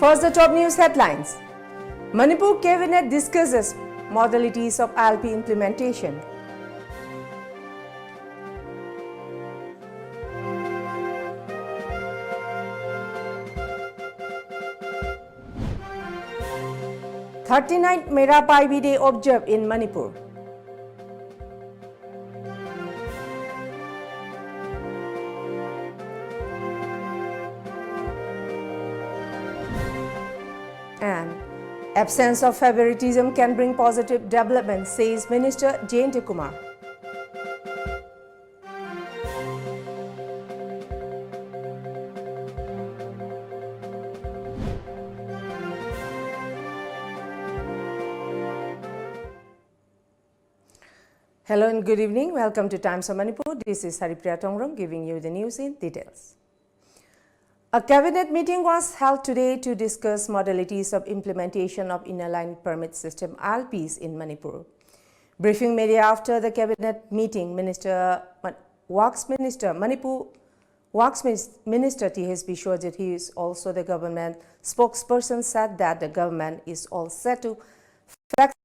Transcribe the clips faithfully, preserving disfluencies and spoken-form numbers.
First, the top news headlines. Manipur Cabinet discusses modalities of I L P implementation. Thirty-nine Meira Paibi Day observed in Manipur. And absence of favoritism can bring positive development, says Minister Jayanta Kumar. Hello and good evening. Welcome to Times of Manipur. This is Haripriya Tongrong giving you the news in details. A cabinet meeting was held today to discuss modalities of implementation of Inner Line Permit System, I L Ps, in Manipur. Briefing media after the cabinet meeting, Minister, Works Minister, Manipur Works Minis-, Minister T H Bishwajit, he is also the government spokesperson, said that the government is all set to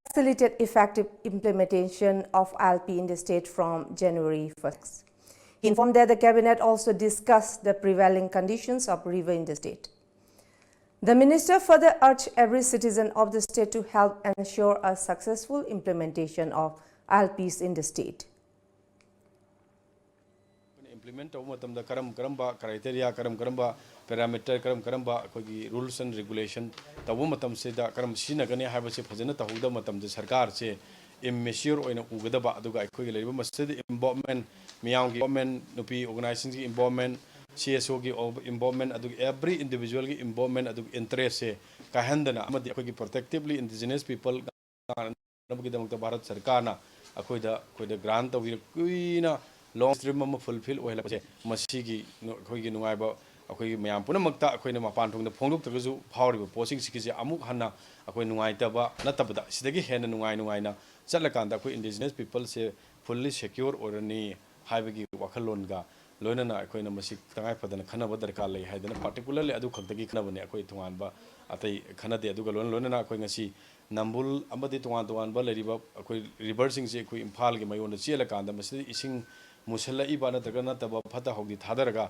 facilitate effective implementation of I L P in the state from January first. He informed that the cabinet also discussed the prevailing conditions of river in the state. The minister further urged every citizen of the state to help ensure a successful implementation of I L Ps in the state. Implement ꯇꯧꯕ ꯃꯇꯝꯗ ꯀꯔꯝ ꯀꯔꯝꯕ criteria, ꯀꯔꯝ ꯀꯔꯝꯕ parameter, ꯀꯔꯝ ꯀꯔꯝꯕ ꯑꯩꯈꯣꯏꯒꯤ rules and regulation ꯇꯧꯕ ꯃꯇꯝꯁꯤꯗ ꯀꯔꯝ ꯁꯤꯖꯤꯟꯅꯒꯅꯤ ꯍꯥꯏꯕꯁꯦ ꯐꯖꯅ ꯇꯧꯍꯧꯗꯕ ꯃꯇꯝꯗ ꯁꯔꯀꯥꯔꯁꯦ immature ꯑꯣꯏꯅ ꯎꯒꯗꯕ, ꯑꯗꯨꯒ ꯑꯩꯈꯣꯏꯒꯤ ꯂꯩꯔꯤꯕ ꯃꯁꯤꯗ involvement, ꯃꯤꯌꯥꯝꯒꯤ involvement, ꯅꯨꯄꯤ organizationꯒꯤ involvement, C S Oꯒꯤ involvement, ꯑꯗꯨꯒ every individualꯒꯤ involvement, ꯑꯗꯨꯒ interestꯁꯦ ꯀꯥꯏꯍꯟꯗꯅ ꯑꯃꯗꯤ ꯑꯩꯈꯣꯏꯒꯤ protectively indigenous people ꯅꯕꯒꯤꯗꯃꯛꯇ ꯚꯥꯔꯠ ꯁꯔꯀꯥꯔꯅ ꯑꯩꯈꯣꯏꯗ, ꯑꯩꯈꯣꯏꯗ grant ꯇꯧꯕꯤꯔ ꯀꯨꯏꯅ long stream ꯑꯃ fulfill ꯑꯣꯏꯍꯜꯂꯛꯄꯁꯦ, ꯃꯁꯤꯒꯤ ꯅꯨ-, ꯑꯩꯈꯣꯏꯒꯤ ꯅꯨꯡꯉꯥꯏꯕ, ꯑꯩꯈꯣꯏꯒꯤ ꯃꯌꯥꯝ ꯄꯨꯝꯅꯃꯛꯇ ꯑꯩꯈꯣꯏꯅ ꯃꯄꯥꯟ ꯊꯣꯡꯗ ꯐꯣꯡꯗꯣꯛꯇ꯭ꯔꯒꯁꯨ ꯐꯥꯎꯔꯤꯕ ꯄꯣꯠꯁꯤꯡꯁꯤꯒꯤꯁꯦ ꯑꯃꯨꯛ ꯍꯟꯅ ꯑꯩꯈꯣꯏ ꯅꯨꯡꯉꯥꯏꯇꯕ ꯅꯠꯇꯕꯗ ꯁꯤꯗꯒꯤ ꯍꯦꯟꯅ ꯅꯨꯡꯉꯥꯏ ꯅꯨꯡꯉꯥꯏꯅ ꯆꯠꯂꯀꯥꯟꯗ ꯑꯩꯈꯣꯏ indigenous peopleꯁꯦ fully secure ꯑꯣꯏꯔꯅꯤ ꯍꯥꯏꯕꯒꯤ ꯋꯥꯈꯜꯂꯣꯟꯒ ꯂꯣꯏꯅꯅ ꯑꯩꯈꯣꯏꯅ ꯃꯁꯤ ꯇꯉꯥꯏ ꯐꯗꯅ ꯈꯟꯅꯕ ꯗꯔꯀꯥꯔ ꯂꯩ ꯍꯥꯏꯗꯅ particularly ꯑꯗꯨ ꯈꯛꯇꯒꯤ ꯈꯟꯅꯕꯅꯤ꯫ ꯑꯩꯈꯣꯏ ꯇꯣꯉꯥꯟꯕ ꯑꯇꯩ ꯈꯟꯅꯗꯦ꯫ ꯑꯗꯨꯒ ꯂꯣꯏꯅ ꯂꯣꯏꯅꯅ ꯑꯩꯈꯣꯏ ꯉꯁꯤ ꯅꯝꯕꯨꯜ ꯑꯃꯗꯤ ꯇꯣꯉꯥꯟ ꯇꯣꯉꯥꯟꯕ ꯂꯩꯔꯤꯕ ꯑꯩꯈꯣꯏ riverꯁꯤꯡꯁꯦ ꯑꯩꯈꯣꯏ ꯏꯝꯐꯥꯜꯒꯤ ꯃꯌꯣꯟꯗ ꯆꯦꯜꯂꯀꯥꯟꯗ ꯃꯁꯤꯗ ꯏꯁꯤꯡ ꯃꯨꯁꯜꯂꯛꯏꯕ ꯅꯠꯇ꯭ꯔꯒ ꯅꯠꯇꯕ ꯐꯠꯇ ꯍꯥꯎꯗꯤ ꯊꯥꯗꯔꯒ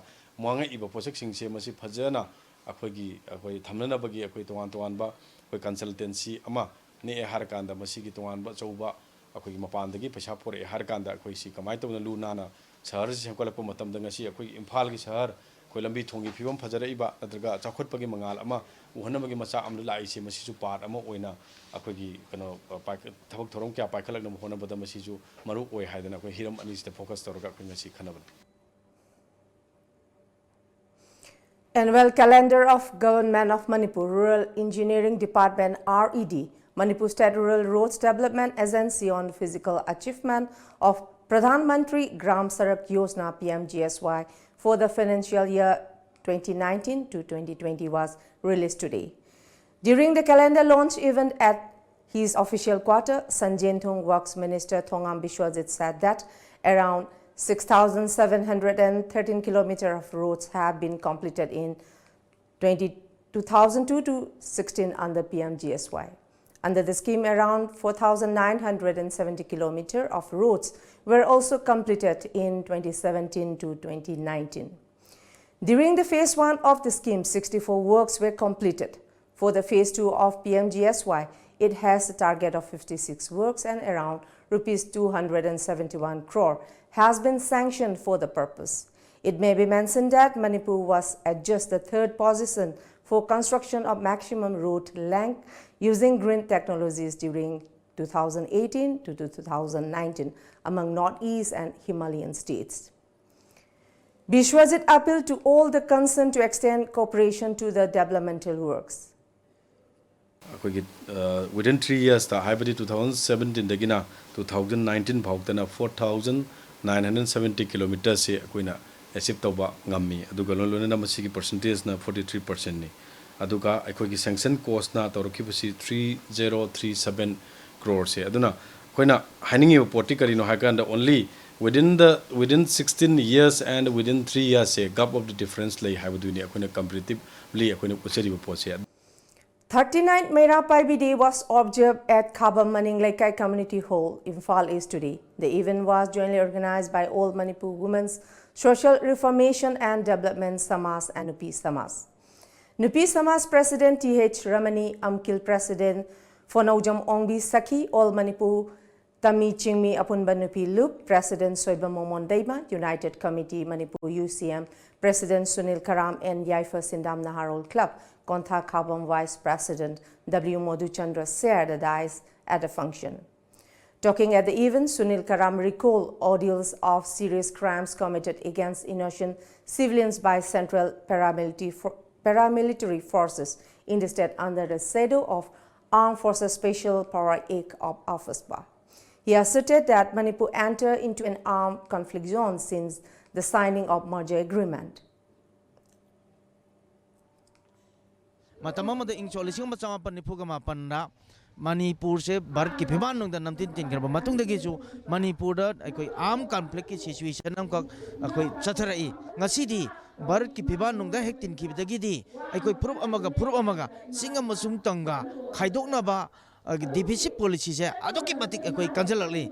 ꯃꯥꯡꯉꯛꯏꯕ ꯄꯣꯠꯁꯛꯁꯤꯡꯁꯦ ꯃꯁꯤ ꯐꯖꯅ ꯑꯩꯈꯣꯏꯒꯤ ꯑꯩꯈꯣꯏ ꯊꯝꯅꯅꯕꯒꯤ ꯑꯩꯈꯣꯏ ꯇꯣꯉꯥꯟ ꯇꯣꯉꯥꯟꯕ ꯑꯩꯈꯣꯏ consultancy ꯑꯃ ꯅꯦꯛꯑꯦ ꯍꯥꯏꯔꯀꯥꯟꯗ ꯃꯁꯤꯒꯤ ꯇꯣꯉꯥꯟꯕ ꯑꯆꯧꯕ ꯑꯩꯈꯣꯏꯒꯤ ꯃꯄꯥꯟꯗꯒꯤ ꯄꯩꯁꯥ ꯄꯨꯔꯛꯑꯦ ꯍꯥꯏꯔꯀꯥꯟꯗ ꯑꯩꯈꯣꯏ ꯁꯤ ꯀꯃꯥꯏꯅ ꯇꯧꯗꯅ ꯂꯨ ꯅꯥꯟꯅ ꯁꯍꯔꯁꯤ ꯁꯦꯝꯒꯠꯂꯛꯄ ꯃꯇꯝꯗ ꯉꯁꯤ ꯑꯩꯈꯣꯏꯒꯤ ꯏꯝꯐꯥꯜꯒꯤ ꯁꯍꯔ ꯑꯩꯈꯣꯏ ꯂꯝꯕꯤ ꯊꯣꯡꯒꯤ ꯐꯤꯕꯝ ꯐꯖꯔꯛꯏꯕ ꯅꯠꯇ꯭ꯔꯒ ꯆꯥꯎꯈꯠꯄꯒꯤ ꯃꯉꯥꯜ ꯑꯃ ꯎꯍꯟꯅꯕꯒꯤ ꯃꯆꯥꯛ ꯑꯃꯗ ꯂꯥꯛꯏꯁꯦ ꯃꯁꯤꯁꯨ part ꯑꯃ ꯑꯣꯏꯅ ꯑꯩꯈꯣꯏꯒꯤ ꯀꯩꯅꯣ ꯄꯥꯏꯈꯠ- ꯊꯕꯛ ꯊꯧꯔꯝ ꯀꯌꯥ ꯄꯥꯏꯈꯠꯂꯛꯅꯕ ꯍꯣꯠꯅꯕꯗ ꯃꯁꯤꯁꯨ ꯃꯔꯨ ꯑꯣꯏ ꯍꯥꯏꯗꯅ ꯑꯩꯈꯣꯏ ꯍꯤꯔꯝ ꯑꯅꯤꯁꯤꯗ focus ꯇꯧꯔꯒ ꯑꯩꯈꯣꯏ ꯉꯁꯤ ꯈꯟꯅꯕꯅꯤ꯫ Annual calendar of Government of Manipur Rural Engineering Department, R E D, Manipur State Rural Roads Development Agency on physical achievement of Pradhan Mantri Gram Sadak Yojana, P M G S Y, for the financial year twenty nineteen to twenty twenty was released today. During the calendar launch event at his official quarter, Sanjen Thong Works Minister Thongam Biswajit said that around six thousand seven hundred and thirteen kilometer of roads have been completed in twenty, two thousand two to sixteen under P M G S Y. Under the scheme, around four thousand nine hundred and seventy kilometer of roads were also completed in twenty seventeen to twenty nineteen. During the phase one of the scheme, sixty-four works were completed. For the phase two of P M G S Y, it has a target of fifty-six works and around rupees two hundred and seventy-one crore has been sanctioned for the purpose. It may be mentioned that Manipur was at just the third position for construction of maximum road length using green technologies during two thousand eighteen to two thousand nineteen among Northeast and Himalayan states. Biswajit appealed to all the concerned to extend cooperation to the developmental works. ꯑꯩꯈꯣꯏꯒꯤ within three yearsꯇ ꯍꯥꯏꯕꯗꯤ two thousand seventeenꯗꯒꯤꯅ two thousand nineteen ꯐꯥꯎꯗꯅ four thousand nine hundred seventy kilometerꯁꯤ ꯑꯩꯈꯣꯏꯅ achieve ꯇꯧꯕ ꯉꯝꯃꯤ꯫ ꯑꯗꯨꯒ ꯂꯣꯏ ꯂꯣꯏꯅꯅ ꯃꯁꯤꯒꯤ percentageꯅ forty three percentꯅꯤ꯫ ꯑꯗꯨꯒ ꯑꯩꯈꯣꯏꯒꯤ sanction coseꯅ ꯇꯧꯔꯛꯈꯤꯕꯁꯤ three zero three seven croreꯁꯦ꯫ ꯑꯗꯨꯅ ꯑꯩꯈꯣꯏꯅ ꯍꯥꯏꯅꯤꯡꯉꯤꯕ ꯄꯣꯠꯇꯤ ꯀꯔꯤꯅꯣ ꯍꯥꯏ ꯀꯥꯟꯗ only Within the within sixteen years and within three years say gap of the difference ꯂꯩ ꯍꯥꯏꯕꯗꯨꯅꯤ ꯑꯩꯈꯣꯏꯅ comparatively ꯑꯩꯈꯣꯏꯅ ꯎꯠꯆꯔꯤꯕ ꯄꯣꯠꯁꯦ꯫ Thirty-ninth Meira Paibi Day was observed at Khabam Maning Leikai Community Hall, Imphal East today. The event was jointly organized by All Manipur Women's Social Reformation and Development Samaj and Nupi Samaj. Nupi Samaj President T H Ramani, Amkil President Fonaujam Ongbi Sakhi, All Manipur Tami Chingmi Apunba Nupi Lup, President Soiba Momon Deima, United Committee Manipur U C M, President Sunil Karam and Yaifa Sindam Naharol Club, Kontha Khabam Vice President W Modhuchandra shared the dais at the function. Talking at the event, Sunil Karam recalled ordeals of serious crimes committed against innocent civilians by Central Paramilitary, For- Paramilitary Forces in the state under the shadow of Armed Forces Special Power Act of AFSPA. He asserted that Manipur entered into an armed conflict zone since the signing of merger agreement. ꯃꯇꯝ ꯑꯃꯗ ꯏꯪ ꯁꯣꯛ ꯂꯤꯁꯤꯡ ꯑꯃ ꯆꯃꯥꯄꯟ ꯅꯤꯐꯨꯒ ꯃꯥꯄꯟꯗ ꯃꯅꯤꯄꯨꯔꯁꯦ ꯚꯥꯔꯠꯀꯤ ꯐꯤꯕꯥꯟꯅꯨꯡꯗ ꯅꯝꯊꯤꯟ ꯊꯤꯟꯈ꯭ꯔꯕ ꯃꯇꯨꯡꯗꯒꯤꯁꯨ ꯃꯅꯤꯄꯨꯔꯗ ꯑꯩꯈꯣꯏ ꯑꯥꯔꯝ ꯀꯟꯐ꯭ꯂꯤꯛꯀꯤ ꯁꯤꯆꯨꯋꯦꯁꯟ ꯑꯃꯈꯛ ꯑꯩꯈꯣꯏ ꯆꯠꯊꯔꯛꯏ꯫ ꯉꯁꯤꯗꯤ ꯚꯥꯔꯠꯀꯤ ꯐꯤꯕꯥꯟꯅꯨꯡꯗ ꯍꯦꯛ ꯇꯤꯟꯈꯤꯕꯗꯒꯤꯗꯤ ꯑꯩꯈꯣꯏ ꯐꯨꯔꯨꯞ ꯑꯃꯒ ꯐꯨꯔꯨꯞ ꯑꯃꯒ ꯆꯤꯡ ꯑꯃꯁꯨꯡ ꯇꯝꯒ ꯈꯥꯏꯗꯣꯛꯅꯕ ꯗꯤꯐꯤꯁꯤꯠ ꯄꯣꯂꯤꯁꯤꯁꯦ ꯑꯗꯨꯛꯀꯤ ꯃꯇꯤꯛ ꯑꯩꯈꯣꯏ ꯀꯟꯁꯤꯜꯂꯛꯂꯤ꯫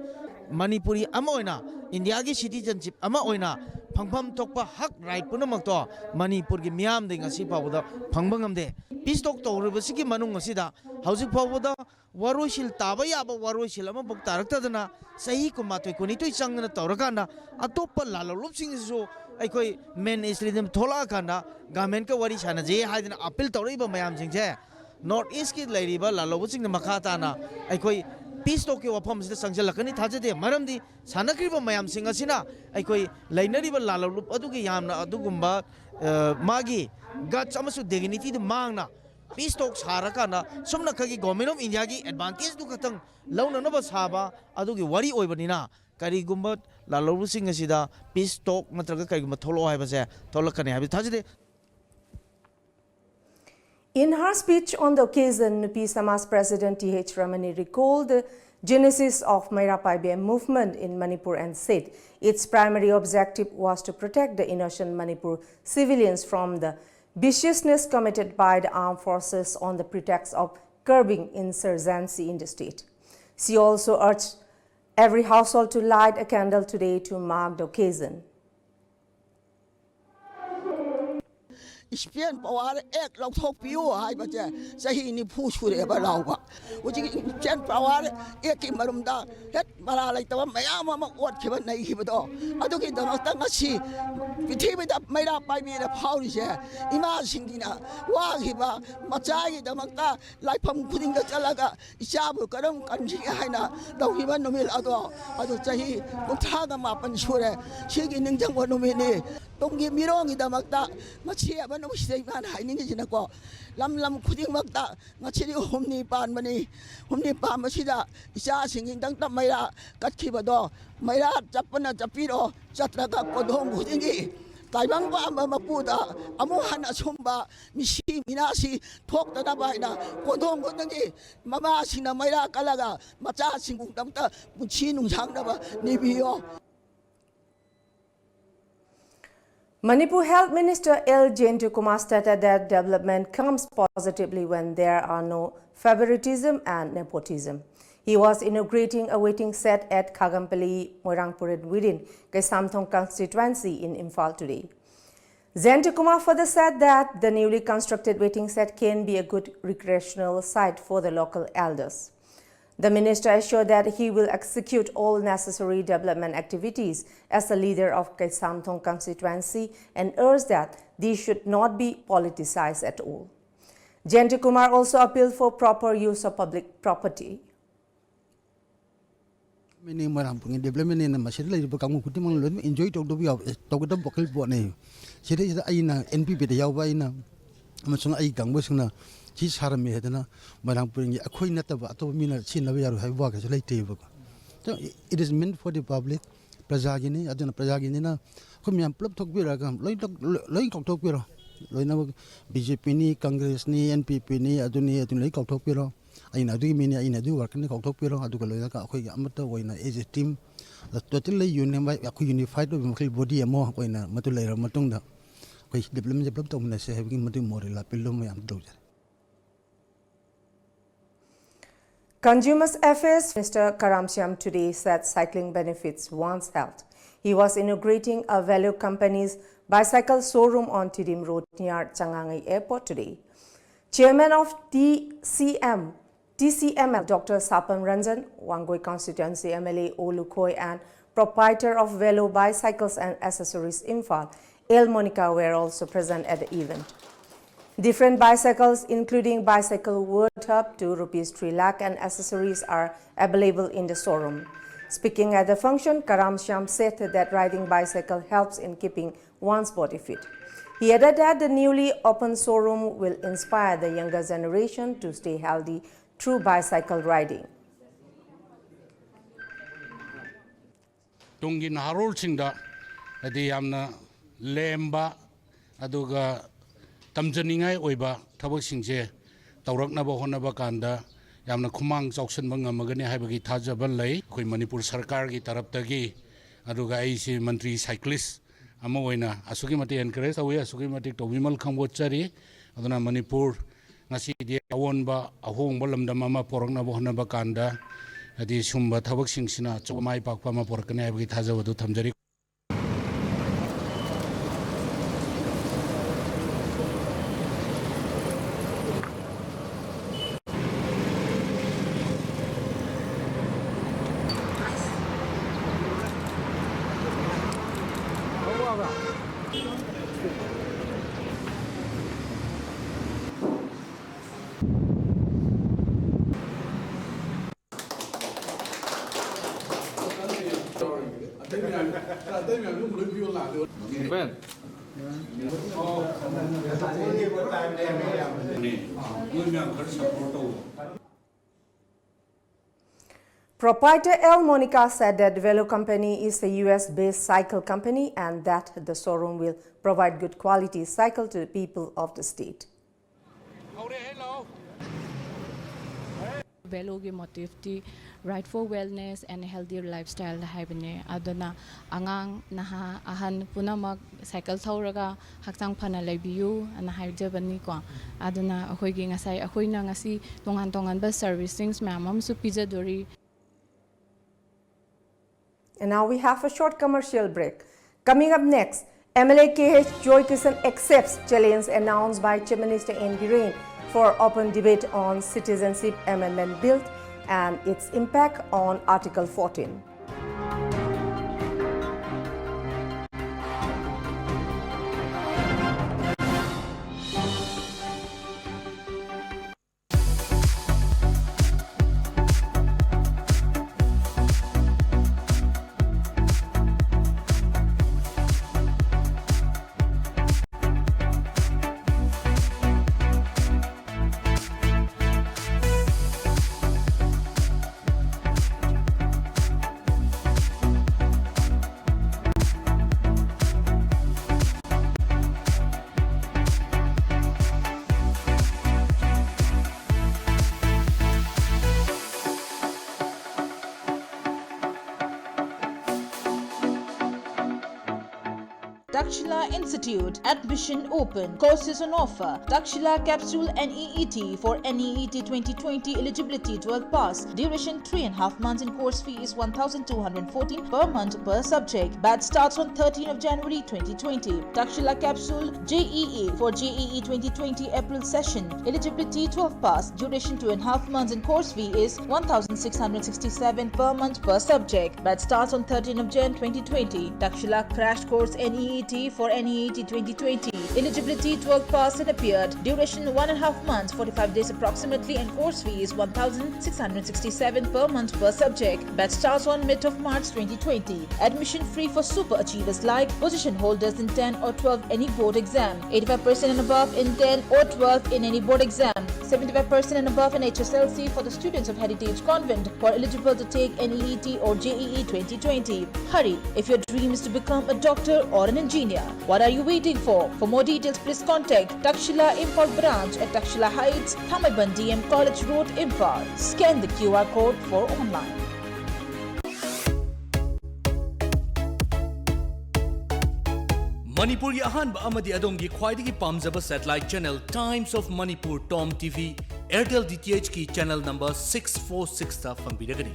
ꯃꯅꯤꯄꯨꯔꯤ ꯑꯃ ꯑꯣꯏꯅ, ꯏꯟꯗꯤꯌꯥꯒꯤ ꯁꯤꯇꯤꯖꯟꯁꯤꯞ ꯑꯃ ꯑꯣꯏꯅ ꯐꯪꯐꯝ ꯊꯣꯛꯄ ꯍꯛ, ꯔꯥꯏꯠ ꯄꯨꯝꯅꯃꯛꯇꯣ ꯃꯅꯤꯄꯨꯔꯒꯤ ꯃꯤꯌꯥꯝꯗꯒꯤ ꯉꯁꯤ ꯐꯥꯎꯕꯗ ꯐꯪꯕ ꯉꯝꯗꯦ꯫ ꯄꯤꯁ ꯇꯣꯛ ꯇꯧꯔꯤꯕꯁꯤꯒꯤ ꯃꯅꯨꯡ ꯑꯁꯤꯗ ꯍꯧꯖꯤꯛ ꯐꯥꯎꯕꯗ ꯋꯥꯔꯣꯏꯁꯤꯜ ꯇꯥꯕ ꯌꯥꯕ ꯋꯥꯔꯣꯏꯁꯤꯜ ꯑꯃꯐꯥꯎ ꯇꯥꯔꯛꯇꯗꯅ ꯆꯍꯤ ꯀꯨꯟꯃꯥꯊꯣꯏ ꯀꯨꯟꯅꯤꯊꯣꯏ ꯆꯪꯗꯅ ꯇꯧꯔꯀꯥꯟꯗ ꯑꯇꯣꯞꯄ ꯂꯥꯜꯍꯧꯂꯨꯞꯁꯤꯡꯁꯤꯁꯨ ꯑꯩꯈꯣꯏ ꯃꯦꯟ ꯏꯁꯇ꯭ꯔꯤꯝꯗ ꯊꯣꯛꯂꯛꯑꯀꯥꯟꯗ ꯒꯃꯦꯟꯀ ꯋꯥꯔꯤ ꯁꯥꯟꯅꯖꯩ ꯍꯥꯏꯗꯅ ꯑꯄꯤꯜ ꯇꯧꯔꯛꯏꯕ ꯃꯌꯥꯝꯁꯤꯡꯁꯦ ꯅꯣꯔꯠ ꯏꯁꯀꯤ ꯂꯩꯔꯤꯕ ꯂꯥꯜꯍꯧꯕꯁꯤꯡꯅ ꯃꯈꯥ ꯇꯥꯅ ꯑꯩꯈꯣꯏ ꯄꯤꯁ ꯇꯣꯛꯀꯤ ꯋꯥꯐꯝꯁꯤꯗ ꯆꯪꯁꯤꯜꯂꯛꯀꯅꯤ ꯊꯥꯖꯗꯦ꯫ ꯃꯔꯝꯗꯤ ꯁꯥꯟꯅꯈ꯭ꯔꯤꯕ ꯃꯌꯥꯝꯁꯤꯡ ꯑꯁꯤꯅ ꯑꯩꯈꯣꯏ ꯂꯩꯅꯔꯤꯕ ꯂꯥꯜꯍꯧꯂꯨꯞ ꯑꯗꯨꯒꯤ ꯌꯥꯝꯅ ꯑꯗꯨꯒꯨꯝꯕ, ꯑ, ꯃꯥꯒꯤ ꯒꯠꯁ ꯑꯃꯁꯨꯡ ꯗꯤꯒꯅꯤꯇꯤꯗꯨ ꯃꯥꯡꯅ ꯄꯤꯁ ꯇꯣꯛ ꯁꯥꯔꯀꯥꯟꯗ ꯁꯨꯞꯅꯈꯛꯀꯤ ꯒꯣꯔꯃꯦꯟ ꯑꯣꯐ ꯏꯟꯗꯤꯌꯥꯒꯤ ꯑꯦꯗꯚꯥꯟꯇꯦꯖꯇꯨ ꯈꯛꯇꯪ ꯂꯧꯅꯅꯕ ꯁꯥꯕ ꯑꯗꯨꯒꯤ ꯋꯥꯔꯤ ꯑꯣꯏꯕꯅꯤꯅ ꯀꯔꯤꯒꯨꯝꯕ ꯂꯥꯜꯍꯧꯕꯁꯤꯡ ꯑꯁꯤꯗ ꯄꯤꯁ ꯇꯣꯛ ꯅꯠꯇ꯭ꯔꯒ ꯀꯔꯤꯒꯨꯝꯕ ꯊꯣꯛꯂꯛꯑꯣ ꯍꯥꯏꯕꯁꯦ ꯊꯣꯛꯂꯛꯀꯅꯤ ꯍꯥꯏꯕꯗꯤ ꯊꯥꯖꯗꯦ꯫ In her speech on the occasion, Nupi Samaj President T H Ramani recalled the genesis of Meira Paibi movement in Manipur and said its primary objective was to protect the innocent Manipur civilians from the viciousness committed by the armed forces on the pretext of curbing insurgency in the state. She also urged every household to light a candle today to mark the occasion. ꯏꯁꯄꯦꯟ ꯄꯋꯥꯔ ꯑꯦꯛ ꯂꯧꯊꯣꯛꯄꯤꯌꯨ ꯍꯥꯏꯕꯁꯦ ꯆꯍꯤ ꯅꯤꯐꯨ ꯁꯨꯔꯦꯕ ꯂꯥꯎꯕ꯫ ꯍꯧꯖꯤꯛ ꯏꯁꯄꯦꯟ power ꯑꯦꯛꯀꯤ ꯃꯔꯨꯝꯗ ꯍꯦꯛ ꯃꯔꯥ ꯂꯩꯇꯕ ꯃꯌꯥꯝ ꯑꯃ ꯑꯣꯠꯈꯤꯕ ꯅꯩꯈꯤꯕꯗꯣ, ꯑꯗꯨꯒꯤꯗꯃꯛꯇ ꯉꯁꯤ ꯄ꯭ꯔꯤꯊꯤꯕꯤꯗ ꯃꯩꯔꯥ ꯄꯥꯏꯕꯤꯗ ꯐꯥꯎꯔꯤꯁꯦ ꯏꯃꯥꯁꯤꯡꯒꯤꯅ ꯋꯥꯈꯤꯕ ꯃꯆꯥꯒꯤꯗꯃꯛꯇ ꯂꯥꯏꯐꯝ ꯈꯨꯗꯤꯡꯗ ꯆꯠꯂꯒ ꯏꯆꯥꯕꯨ ꯀꯔꯝ ꯀꯟꯁꯤꯒꯦ ꯍꯥꯏꯅ ꯇꯧꯈꯤꯕ ꯅꯨꯃꯤꯠ ꯑꯗꯣ, ꯑꯗꯨ ꯆꯍꯤ ꯀꯨꯟꯊ꯭ꯔꯥꯒ ꯃꯥꯄꯟ ꯁꯨꯔꯦ꯫ ꯁꯤꯒꯤ ꯅꯤꯡꯁꯤꯡꯕ ꯅꯨꯃꯤꯠꯅꯤ꯫ ꯇꯨꯡꯒꯤ ꯃꯤꯔꯣꯜꯒꯤꯗꯃꯛꯇ ꯃꯁꯤ ꯑꯃ ꯅꯨꯡꯁꯤꯗ ꯏꯃꯥꯅ ꯍꯥꯏꯅꯤꯡꯉꯤꯁꯤꯅꯀꯣ, ꯂꯝ ꯂꯝ ꯈꯨꯗꯤꯡꯃꯛꯇ ꯉꯁꯤꯗꯤ ꯍꯨꯝꯅꯤ ꯄꯥꯟꯕꯅꯤ꯫ ꯍꯨꯝꯅꯤ ꯄꯥꯟꯕꯁꯤꯗ ꯏꯆꯥꯁꯤꯡꯒꯤꯗꯃꯛꯇ ꯃꯩꯔꯥ ꯀꯠꯈꯤꯕꯗꯣ, ꯃꯩꯔꯥ ꯆꯠꯄꯅ ꯆꯠꯄꯤꯔꯣ, ꯆꯠꯇ꯭ꯔꯒ ꯀꯣꯟꯊꯣꯡ ꯈꯨꯗꯤꯡꯒꯤ ꯇꯥꯏꯕꯪ ꯄꯥꯟꯕ ꯃꯄꯨꯗ ꯑꯃꯨꯛ ꯍꯟꯅ ꯑꯁꯨꯝꯕ ꯃꯤꯁꯤ ꯃꯤꯅꯥꯁꯤ ꯊꯣꯛꯇꯅꯕ ꯍꯥꯏꯅ ꯀꯣꯟꯊꯣꯡ ꯈꯨꯗꯤꯡꯒꯤ ꯃꯃꯥꯁꯤꯡꯅ ꯃꯩꯔꯥ ꯀꯜꯂꯒ ꯃꯆꯥꯁꯤꯡꯕꯨꯗꯃꯛꯇ ꯄꯨꯟꯁꯤ ꯅꯨꯡꯁꯥꯡꯅꯕ ꯅꯤꯕꯤꯌꯣ꯫ Manipur Health Minister L Jayantakumar stated that development comes positively when there are no favoritism and nepotism. He was inaugurating a waiting shed at Khaganpally Moirangpuren within Kaisamthong constituency in Imphal today. Jayantakumar further said that the newly constructed waiting shed can be a good recreational site for the local elders. The minister assured that he will execute all necessary development activities as the leader of Kaisamthong constituency and urged that these should not be politicized at all. Jayantakumar also appealed for proper use of public property. ꯃꯤꯅꯤ ꯃꯣꯏꯔꯥꯡꯄꯨꯡꯒꯤ ꯗꯦꯕꯂꯞꯃꯦꯟꯅꯦꯅ ꯃꯁꯤꯗ ꯂꯩꯔꯤꯕ ꯀꯥꯡꯕꯨ ꯈꯨꯗꯤꯡꯃꯛꯅ ꯂꯣꯏꯅꯃꯛ ꯏꯟꯖꯣꯏ ꯇꯧꯗꯕ ꯌꯥꯕ, ꯇꯧꯒꯗꯕ ꯋꯥꯈꯜ ꯄꯣꯠꯅꯤ꯫ ꯁꯤꯗꯩꯁꯤꯗ ꯑꯩꯅ ꯑꯦꯟ ꯄꯤ ꯄꯤꯗ ꯌꯥꯎꯕ ꯑꯩꯅ ꯑꯃꯁꯨꯡ ꯑꯩ ꯀꯥꯡꯕꯨꯁꯤꯡꯅ ꯁꯤ ꯁꯥꯔꯝꯃꯦ ꯍꯥꯏꯗꯅ ꯃꯣꯏꯔꯥꯡꯄꯨꯡꯒꯤ ꯑꯩꯈꯣꯏ ꯅꯠꯇꯕ ꯑꯇꯣꯞꯄ ꯃꯤꯅ ꯁꯤꯖꯤꯟꯅꯕ ꯌꯥꯔꯣꯏ ꯍꯥꯏꯕ ꯋꯥ ꯀꯩꯁꯨ ꯂꯩꯇꯦꯕꯀꯣ꯫ So, it is meant for the public, ꯄ꯭ꯔꯖꯥꯒꯤꯅꯤ꯫ ꯑꯗꯨꯅ ꯄ꯭ꯔꯖꯥꯒꯤꯅꯤꯅ ꯑꯩꯈꯣꯏ ꯃꯌꯥꯝ ꯄꯨꯂꯞ ꯊꯣꯛꯄꯤꯔꯒ ꯂꯣꯏ ꯂꯣꯏ ꯀꯥꯎꯊꯣꯛꯄꯤꯔꯣ꯫ ꯂꯣꯏꯅꯃꯛ ꯕꯤ ꯖꯦ ꯄꯤꯅꯤ, ꯀꯪꯒ꯭ꯔꯦꯁꯅꯤ, ꯑꯦꯟ ꯄꯤ ꯄꯤꯅꯤ, ꯑꯗꯨꯅꯤ ꯑꯗꯨꯅꯤ ꯂꯣꯏ ꯀꯥꯎꯊꯣꯛꯄꯤꯔꯣ꯫ ꯑꯩꯅ ꯑꯗꯨꯒꯤ ꯃꯤꯅꯤ, ꯑꯩꯅ ꯑꯗꯨꯒꯤ ꯋꯥꯔꯀꯔꯅꯤ ꯀꯥꯎꯊꯣꯛꯄꯤꯔꯣ꯫ ꯑꯗꯨꯒ ꯂꯣꯏꯔꯒ ꯑꯩꯈꯣꯏꯒꯤ ꯑꯃꯠꯇ ꯑꯣꯏꯅ as a team, totally unified, ꯑꯩꯈꯣꯏ ꯌꯨꯅꯤꯐꯥꯏꯠ ꯑꯣꯏꯕ ꯃꯈꯩ ꯕꯣꯗꯤ ꯑꯃ ꯑꯩꯈꯣꯏꯅ ꯃꯗꯨ ꯂꯩꯔꯕ ꯃꯇꯨꯡꯗ ꯑꯩꯈꯣꯏ ꯗꯤꯕ꯭ꯂꯞꯃꯦꯟꯁꯦ ꯄꯨꯂꯞ ꯇꯧꯃꯤꯟꯅꯁꯦ ꯍꯥꯏꯕꯒꯤ ꯃꯗꯨꯒꯤ ꯃꯣꯔꯦꯜ ꯑꯄꯤꯜ ꯑꯃ ꯌꯥꯝ ꯇꯧꯖꯔꯤ꯫ Consumers Affairs Minister Karam Shyam today said cycling benefits one's health. He was inaugurating a Velo Company's bicycle showroom on Tidim Road near Changangai Airport today. Chairman of T C M, T C M L, Doctor Sapam Ranjan, Wangoi Constituency M L A O Lukhoi, and proprietor of Velo Bicycles and Accessories Imphal, L Monica, were also present at the event. Different bicycles, including bicycle worth up to rupees three lakh, and accessories are available in the showroom. Speaking at the function, Karam Shyam said that riding bicycle helps in keeping one's body fit. He added that the newly opened showroom will inspire the younger generation to stay healthy through bicycle riding. ꯇꯨꯡꯒꯤ ꯅꯍꯥꯔꯣꯜꯁꯤꯡꯗ ꯍꯥꯏꯗꯤ ꯌꯥꯝꯅ ꯂꯦꯝꯕ ꯑꯗꯨꯒ ꯇꯝꯖꯅꯤꯡꯉꯥꯏ ꯑꯣꯏꯕ ꯊꯕꯛꯁꯤꯡꯁꯦ ꯇꯧꯔꯛꯅꯕ ꯍꯣꯠꯅꯕ ꯀꯥꯟꯗ ꯌꯥꯝꯅ ꯈꯨꯃꯥꯡ ꯆꯥꯎꯁꯤꯟꯕ ꯉꯝꯃꯒꯅꯤ ꯍꯥꯏꯕꯒꯤ ꯊꯥꯖꯕ ꯂꯩ꯫ ꯑꯩꯈꯣꯏ ꯃꯅꯤꯄꯨꯔ ꯁꯔꯀꯥꯔꯒꯤ ꯇꯔꯞꯇꯒꯤ, ꯑꯗꯨꯒ ꯑꯩꯁꯤ ꯃꯟꯇ꯭ꯔꯤ ꯁꯥꯏꯀ꯭ꯂꯤꯁ ꯑꯃ ꯑꯣꯏꯅ ꯑꯁꯨꯛꯀꯤ ꯃꯇꯤꯛ ꯑꯦꯟꯀꯔꯦꯖ ꯇꯧꯏ, ꯑꯁꯨꯛꯀꯤ ꯃꯇꯤꯛ ꯇꯧꯕꯤꯃꯜ ꯈꯪꯕꯣꯠꯆꯔꯤ꯫ ꯑꯗꯨꯅ ꯃꯅꯤꯄꯨꯔ ꯉꯁꯤꯗꯤ ꯑꯑꯣꯟꯕ ꯑꯍꯣꯡꯕ ꯂꯝꯗꯝ ꯑꯃ ꯄꯣꯔꯛꯅꯕ ꯍꯣꯠꯅꯕ ꯀꯥꯟꯗ ꯍꯥꯏꯗꯤ ꯁꯨꯝꯕ ꯊꯕꯛꯁꯤꯡꯁꯤꯅ ꯑꯆꯧꯕ ꯃꯥꯏ ꯄꯥꯛꯄ ꯑꯃ ꯄꯣꯔꯛꯀꯅꯤ ꯍꯥꯏꯕꯒꯤ ꯊꯥꯖꯕꯗꯨ ꯊꯝꯖꯔꯤ꯫ Proprietor L Monica said that Velo Company is a U S based cycle company and that the showroom will provide good quality cycle to the people of the state. ꯚꯦꯂꯨꯒꯤ ꯃꯣꯇꯤꯞꯇꯤ Ride for Wellness and Healthier Lifestyle ꯍꯥꯏꯕꯅꯦ꯫ ꯑꯗꯨꯅ ꯑꯉꯥꯡ, ꯅꯍꯥ, ꯑꯍꯟ ꯄꯨꯝꯅꯃꯛ cycle ꯊꯧꯔꯒ ꯍꯛꯆꯥꯡ ꯐꯅ ꯂꯩꯕꯤꯌꯨ ꯑꯅ ꯍꯥꯏꯖꯕꯅꯤꯀꯣ꯫ ꯑꯗꯨꯅ ꯑꯩꯈꯣꯏꯒꯤ ꯉꯁꯥꯏ, ꯑꯩꯈꯣꯏꯅ ꯉꯁꯤ ꯇꯣꯉꯥꯟ ꯇꯣꯉꯥꯟꯕ servicings ꯃꯌꯥꯝ ꯑꯃꯁꯨ ꯄꯤꯖꯗꯣꯔꯤ꯫ And now we have a short commercial break. Coming up next, M L A K H Joy Kishan accepts challenge announced by Chief Minister N Biren for open debate on Citizenship Amendment Bill and its impact on Article fourteen. Takshila Institute, admission open, courses on offer. Takshila Capsule N E E T for N E E T twenty twenty, eligibility twelve pass, duration three and a half months and course fee is one thousand two hundred fourteen per month per subject. Batch starts on thirteenth of January twenty twenty. Takshila Capsule J E E for J E E twenty twenty April session, eligibility twelve pass, duration two and a half months and course fee is one thousand six hundred sixty-seven per month per subject. Batch starts on thirteenth of Jan twenty twenty. Takshila Crash Course N E E T for N E E T twenty twenty. Eligibility twelve pass and appeared. Duration one and a half months, forty-five days approximately, and course fee is one thousand six hundred sixty-seven per month per subject. Batch starts on mid of March twenty twenty. Admission free for super achievers like position holders in ten or twelve any board exam, eighty-five percent and above in ten or twelve in any board exam, seventy-five percent and above in H S L C for the students of Heritage Convent who are eligible to take N E E T or J E E twenty twenty. Hurry, if your dream is to become a doctor or an engineer, what are you waiting for? For more details, please contact Takshila Imphal branch at Takshila Heights, Thamaiban D M College Road, Imphal. Scan the Q R code for online. ꯃꯅꯤꯄꯨꯔꯒꯤ ꯑꯍꯥꯟꯕ ꯑꯃꯗꯤ ꯑꯗꯣꯝꯒꯤ ꯈ꯭ꯋꯥꯏꯗꯒꯤ ꯄꯥꯝꯖꯕ satellite channel Times of Manipur, TOM T V, Airtel D T H ꯀꯤ channel number six four six ꯇ ꯐꯪꯕꯤꯔꯒꯅꯤ꯫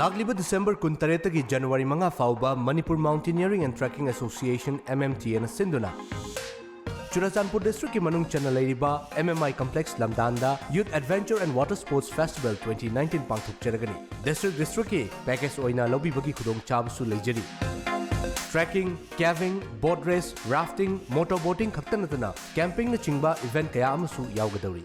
ꯂꯥꯛꯂꯤꯕ December ꯀꯨꯟꯇꯔꯦꯠꯇꯒꯤ January ꯃꯉꯥ ꯐꯥꯎꯕ Manipur Mountaineering and Trekking Association, M M T A ꯅ ꯁꯤꯟꯗꯨꯅ ꯆꯨꯔꯆꯥꯟꯄꯨꯔ district ꯀꯤ ꯃꯅꯨꯡ ꯆꯟꯅ ꯂꯩꯔꯤꯕ M M I Complex ꯂꯝꯗꯥꯟꯗ Youth Adventure and Water Sports Festival twenty nineteen ꯄꯥꯡꯊꯣꯛꯆꯔꯒꯅꯤ꯫ District district ꯀꯤ package ꯑꯣꯏꯅ ꯂꯧꯕꯤꯕꯒꯤ ꯈꯨꯗꯣꯡꯆꯥꯕꯁꯨ ꯂꯩꯖꯔꯤ꯫ Trekking, caving, boat race, rafting, motor boating ꯈꯛꯇ ꯅꯠꯇꯅ camping ꯅꯆꯤꯡꯕ event ꯀꯌꯥ ꯑꯃꯁꯨ ꯌꯥꯎꯒꯗꯧꯔꯤ꯫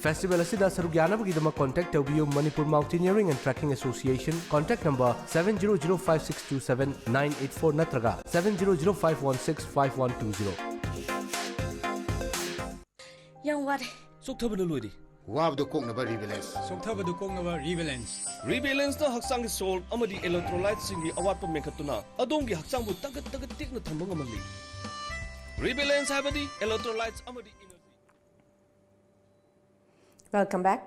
Festival ꯑꯁꯤꯗ ꯁꯔꯨꯛ ꯌꯥꯅꯕꯒꯤꯗꯃꯛ contact ꯇꯧꯕꯤꯌꯨ Manipur Mountaineering and Trekking Association, contact number seven zero zero five six two seven nine eight four ꯅꯠꯇ꯭ꯔꯒ seven zero zero five one six five one two zero꯫ ꯌꯥꯝ ꯋꯥꯔꯦ꯫ ꯆꯣꯛꯊꯕꯅ ꯂꯣꯏꯔꯦ꯫ ꯋꯥꯕꯗꯨ ꯀꯣꯛꯅꯕ Rebalance꯫ ꯆꯣꯛꯊꯕꯗꯨ ꯀꯣꯛꯅꯕ Rebalance꯫ Rebalance ꯅ ꯍꯛꯆꯥꯡꯒꯤ salt ꯑꯃꯗꯤ electrolyte ꯁꯤꯡꯒꯤ ꯑꯋꯥꯠꯄ ꯃꯦꯟꯈꯠꯇꯨꯅ ꯑꯗꯣꯝꯒꯤ ꯍꯛꯆꯥꯡꯕꯨ ꯇꯒꯠ ꯇꯒꯠ ꯇꯦꯛꯅ ꯊꯝꯕ ꯉꯝꯍꯜꯂꯤ꯫ Rebalance ꯍꯥꯏꯕꯗꯤ electrolytes ꯑꯃꯗꯤ energy꯫ Welcome back.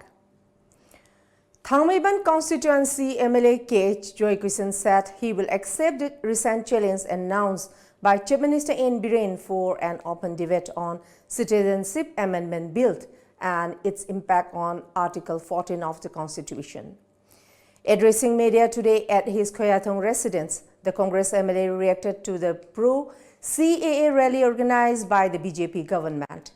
Thangmeiban constituency M L A K Joykisan said he will accept the recent challenge announced by Chief Minister N Biren for an open debate on Citizenship Amendment Bill and its impact on Article fourteen of the Constitution. Addressing media today at his Khoyathong residence, the Congress M L A reacted to the pro-C A A rally organized by the B J P government.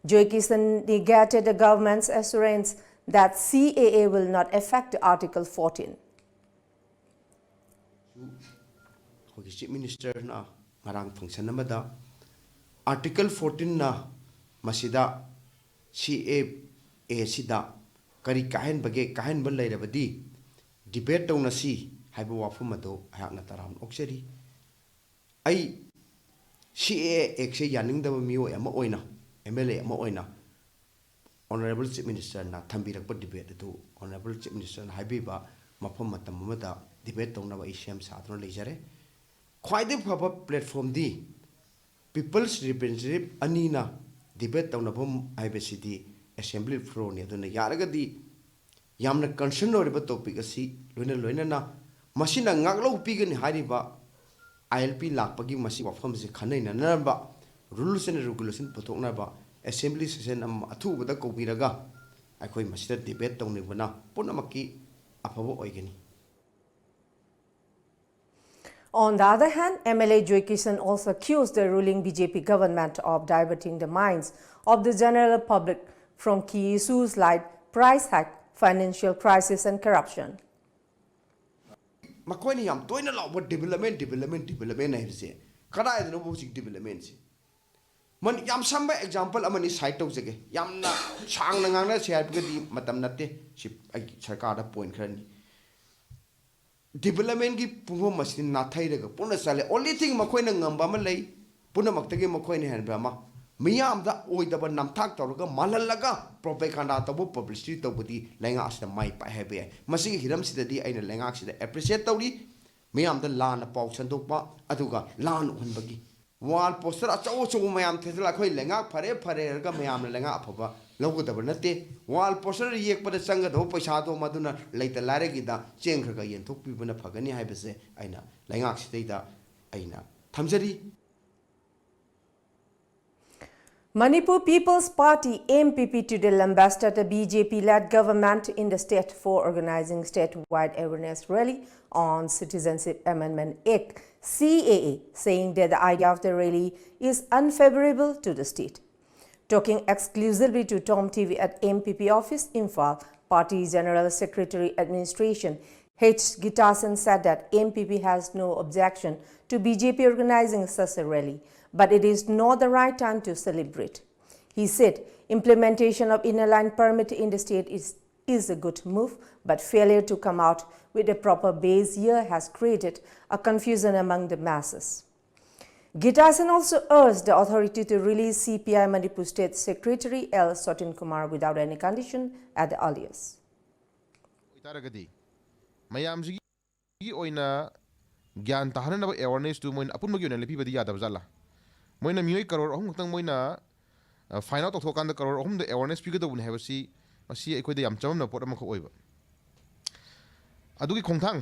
Joykisan negated the government's assurance that C A A will not affect Article fourteen. ꯑꯩꯈꯣꯏꯒꯤ Chief Minister ꯅ ꯉꯔꯥꯡ function ꯑꯃꯗ Article fourteen ꯅ ꯃꯁꯤꯗ C A A ꯁꯤꯗ ꯀꯔꯤ ꯀꯥꯏꯍꯟꯕꯒꯦ, ꯀꯥꯏꯍꯟꯕ ꯂꯩꯔꯕꯗꯤ debate ꯇꯧꯅꯁꯤ ꯍꯥꯏꯕ ꯋꯥꯐꯝ ꯑꯗꯨ ꯑꯩꯍꯥꯛꯅ ꯇꯔꯥꯝꯅ ꯑꯣꯛꯆꯔꯤ꯫ ꯑꯩ ꯁꯤ ꯑꯦ ꯑꯦ ꯑꯦꯛꯁꯦ ꯌꯥꯅꯤꯡꯗꯕ ꯃꯤꯑꯣꯏ ꯑꯃ ꯑꯣꯏꯅ, ꯑꯦꯝ ꯑꯦꯜ ꯑꯦ ꯑꯃ ꯑꯣꯏꯅ, ꯑꯣꯅꯔꯦꯕꯜ ꯆꯤꯐ ꯃꯤꯅꯤꯁꯇꯔꯅ ꯊꯝꯕꯤꯔꯛꯄ ꯗꯤꯕꯦꯠ ꯑꯗꯨ, ꯑꯣꯅꯔꯦꯕꯜ ꯆꯤꯐ ꯃꯤꯅꯤꯁꯇꯔꯅ ꯍꯥꯏꯕꯤꯕ ꯃꯐꯝ ꯃꯇꯝ ꯑꯃꯗ ꯗꯤꯕꯦꯠ ꯇꯧꯅꯕ ꯑꯩ ꯁꯦꯝ ꯁꯥꯗꯨꯅ ꯂꯩꯖꯔꯦ꯫ ꯈ꯭ꯋꯥꯏꯗꯒꯤ ꯐꯕ ꯄ꯭ꯂꯦꯠꯐꯣꯝꯗꯤ ꯄꯤꯄꯜꯁ ꯔꯤꯄ꯭ꯔꯖꯦꯟꯇꯦꯇꯤꯚ ꯑꯅꯤꯅ ꯗꯤꯕꯦꯠ ꯇꯧꯅꯐꯝ ꯍꯥꯏꯕꯁꯤꯗꯤ ꯑꯦꯁꯦꯝꯕ꯭ꯂꯤ ꯐ꯭ꯂꯣꯔꯅꯤ꯫ ꯑꯗꯨꯅ ꯌꯥꯔꯒꯗꯤ ꯌꯥꯝꯅ ꯀꯟꯁꯔꯟ ꯑꯣꯏꯔꯤꯕ ꯇꯣꯄꯤꯛ ꯑꯁꯤ ꯂꯣꯏꯅ ꯂꯣꯏꯅꯅ ꯃꯁꯤꯅ ꯉꯥꯛꯂꯧ ꯄꯤꯒꯅꯤ ꯍꯥꯏꯔꯤꯕ ꯑꯥꯏ ꯑꯦꯜ ꯄꯤ ꯂꯥꯛꯄꯒꯤ ꯃꯁꯤ ꯋꯥꯐꯝꯁꯦ ꯈꯟꯅ ꯅꯩꯅꯅꯕ, ꯔꯨꯜꯁ ꯑꯦꯟ ꯔꯤꯒꯨꯂꯦꯁꯟ ꯄꯨꯊꯣꯛꯅꯕ ꯑꯦꯁꯦꯝꯕ꯭ꯂꯤ ꯁꯦꯁꯟ ꯑꯃ ꯑꯊꯨꯕꯗ ꯀꯧꯕꯤꯔꯒ ꯑꯩꯈꯣꯏ ꯃꯁꯤꯗ ꯗꯤꯕꯦꯠ ꯇꯧꯅꯕꯅ ꯄꯨꯝꯅꯃꯛꯀꯤ ꯑꯐꯕ ꯑꯣꯏꯒꯅꯤ꯫ On the other hand, M L A Joy Kishan also accused the ruling B J P government of diverting the minds of the general public from key issues like price hike, financial crisis, and corruption. ꯃꯈꯣꯏꯅ ꯌꯥꯝ ꯇꯣꯏꯅ ꯂꯥꯎꯕ development, development, development ꯍꯥꯏꯕꯁꯦ ꯀꯗꯥꯏꯗꯅꯣꯕ ꯍꯧꯖꯤꯛ developmentꯁꯦ? ꯃꯟ-, ꯌꯥꯝ ꯁꯝꯕ example ꯑꯃꯅꯤ cite ꯇꯧꯖꯒꯦ꯫ ꯌꯥꯝꯅ ꯁꯥꯡꯅ ꯉꯥꯡꯅꯁꯦ ꯍꯥꯏꯕꯒꯗꯤ ꯃꯇꯝ ꯅꯠꯇꯦ꯫ ꯁꯤ ꯑꯩ ꯁꯔꯀꯥꯔꯗ point ꯈꯔꯅꯤ꯫ Developmentꯀꯤ ꯄꯨꯡꯐꯝ ꯑꯁꯤ ꯅꯥꯊꯩꯔꯒ ꯄꯨꯟꯅ ꯆꯠꯂꯦ꯫ Only thing ꯃꯈꯣꯏꯅ ꯉꯝꯕ ꯑꯃ ꯂꯩ, ꯄꯨꯝꯅꯃꯛꯇꯒꯤ ꯃꯈꯣꯏꯅ ꯍꯦꯟꯕ ꯑꯃ, ꯃꯤꯌꯥꯝꯗ ꯑꯣꯏꯗꯕ ꯅꯝꯊꯥꯛ ꯇꯧꯔꯒ ꯃꯥꯜꯍꯜꯂꯒ propaganda ꯇꯧꯕ, publicity ꯇꯧꯕꯗꯤ ꯂꯩꯉꯥꯛ ꯑꯁꯤꯗ ꯃꯥꯏ ꯄꯥꯛꯑꯦ ꯍꯥꯏꯕ ꯌꯥꯏ꯫ ꯃꯁꯤꯒꯤ ꯍꯤꯔꯝꯁꯤꯗꯗꯤ ꯑꯩꯅ ꯂꯩꯉꯥꯛꯁꯤꯗ appreciate ꯇꯧꯔꯤ꯫ ꯃꯤꯌꯥꯝꯗ ꯂꯥꯟꯅ ꯄꯥꯎ ꯁꯟꯗꯣꯛꯄ ꯑꯗꯨꯒ ꯂꯥꯟ ꯎꯍꯟꯕꯒꯤ wall poster ꯑꯆꯧ ꯑꯆꯧꯕ ꯃꯌꯥꯝ ꯊꯦꯠꯆꯜꯂ ꯑꯩꯈꯣꯏ ꯂꯩꯉꯥꯛ ꯐꯔꯦ ꯐꯔꯦ ꯍꯥꯏꯔꯒ ꯃꯌꯥꯝꯅ ꯂꯩꯉꯥꯛ ꯑꯐꯕ ꯂꯧꯒꯗꯕ ꯅꯠꯇꯦ꯫ Wall poster ꯌꯦꯛꯄꯗ ꯆꯪꯒꯗꯕ ꯄꯩꯁꯥꯗꯣ ꯃꯗꯨꯅ ꯂꯩꯇ ꯂꯥꯏꯔꯒꯤꯗ ꯆꯦꯡ ꯈꯔ ꯈꯔ ꯌꯦꯟꯊꯣꯛꯄꯤꯕꯅ ꯐꯒꯅꯤ ꯍꯥꯏꯕꯁꯦ ꯑꯩꯅ ꯂꯩꯉꯥꯛꯁꯤꯗꯩꯗ ꯑꯩꯅ ꯊꯝꯖꯔꯤ꯫ Manipur People's Party, M P P, today lambasted the B J P-led government in the state for organizing statewide awareness rally on Citizenship Amendment Act, C A A, saying that the idea of the rally is unfavorable to the state. Talking exclusively to Tom T V at M P P office, Imphal, Party General Secretary Administration H Gitasen said that M P P has no objection to B J P organizing such a rally, but it is not the right time to celebrate. He said implementation of Inner Line Permit in the state is, is a good move, but failure to come out with a proper base year has created a confusion among the masses. Gita Sen also urged the authority to release C P I Manipur State Secretary L Sotin Kumar without any condition at the earliest. ꯑꯣꯏꯇꯥꯔꯒꯗꯤ ꯃꯌꯥꯝꯁꯤꯒꯤ ꯑꯣꯏꯅ ꯒ꯭ꯌꯥꯟ ꯇꯥꯍꯟꯅꯕ ꯑꯦꯋꯥꯔꯅꯦꯁꯇꯨ ꯃꯣꯏꯅ ꯑꯄꯨꯟꯕꯒꯤ ꯑꯣꯏꯅ ꯂꯦꯞꯄꯤꯕꯗꯤ ꯌꯥꯗꯕ ꯖꯥꯠꯂꯥ? ꯃꯣꯏꯅ ꯃꯤꯑꯣꯏ ꯀꯔꯣꯔ ꯑꯍꯨꯝ ꯈꯛꯇꯪ ꯃꯣꯏꯅ ꯐꯥꯏꯟ ꯑꯥꯎꯠ ꯇꯧꯊꯣꯛꯑꯀꯥꯟꯗ ꯀꯔꯣꯔ ꯑꯍꯨꯝꯗ ꯑꯦꯋꯥꯔꯅꯦꯁ ꯄꯤꯒꯗꯧꯕꯅꯤ ꯍꯥꯏꯕꯁꯤ ꯃꯁꯤ ꯑꯩꯈꯣꯏꯗ ꯌꯥꯝ ꯆꯃꯝꯅꯕ ꯄꯣꯠ ꯑꯃꯈꯛ ꯑꯣꯏꯕ꯫ ꯑꯗꯨꯒꯤ ꯈꯣꯡꯊꯥꯡ,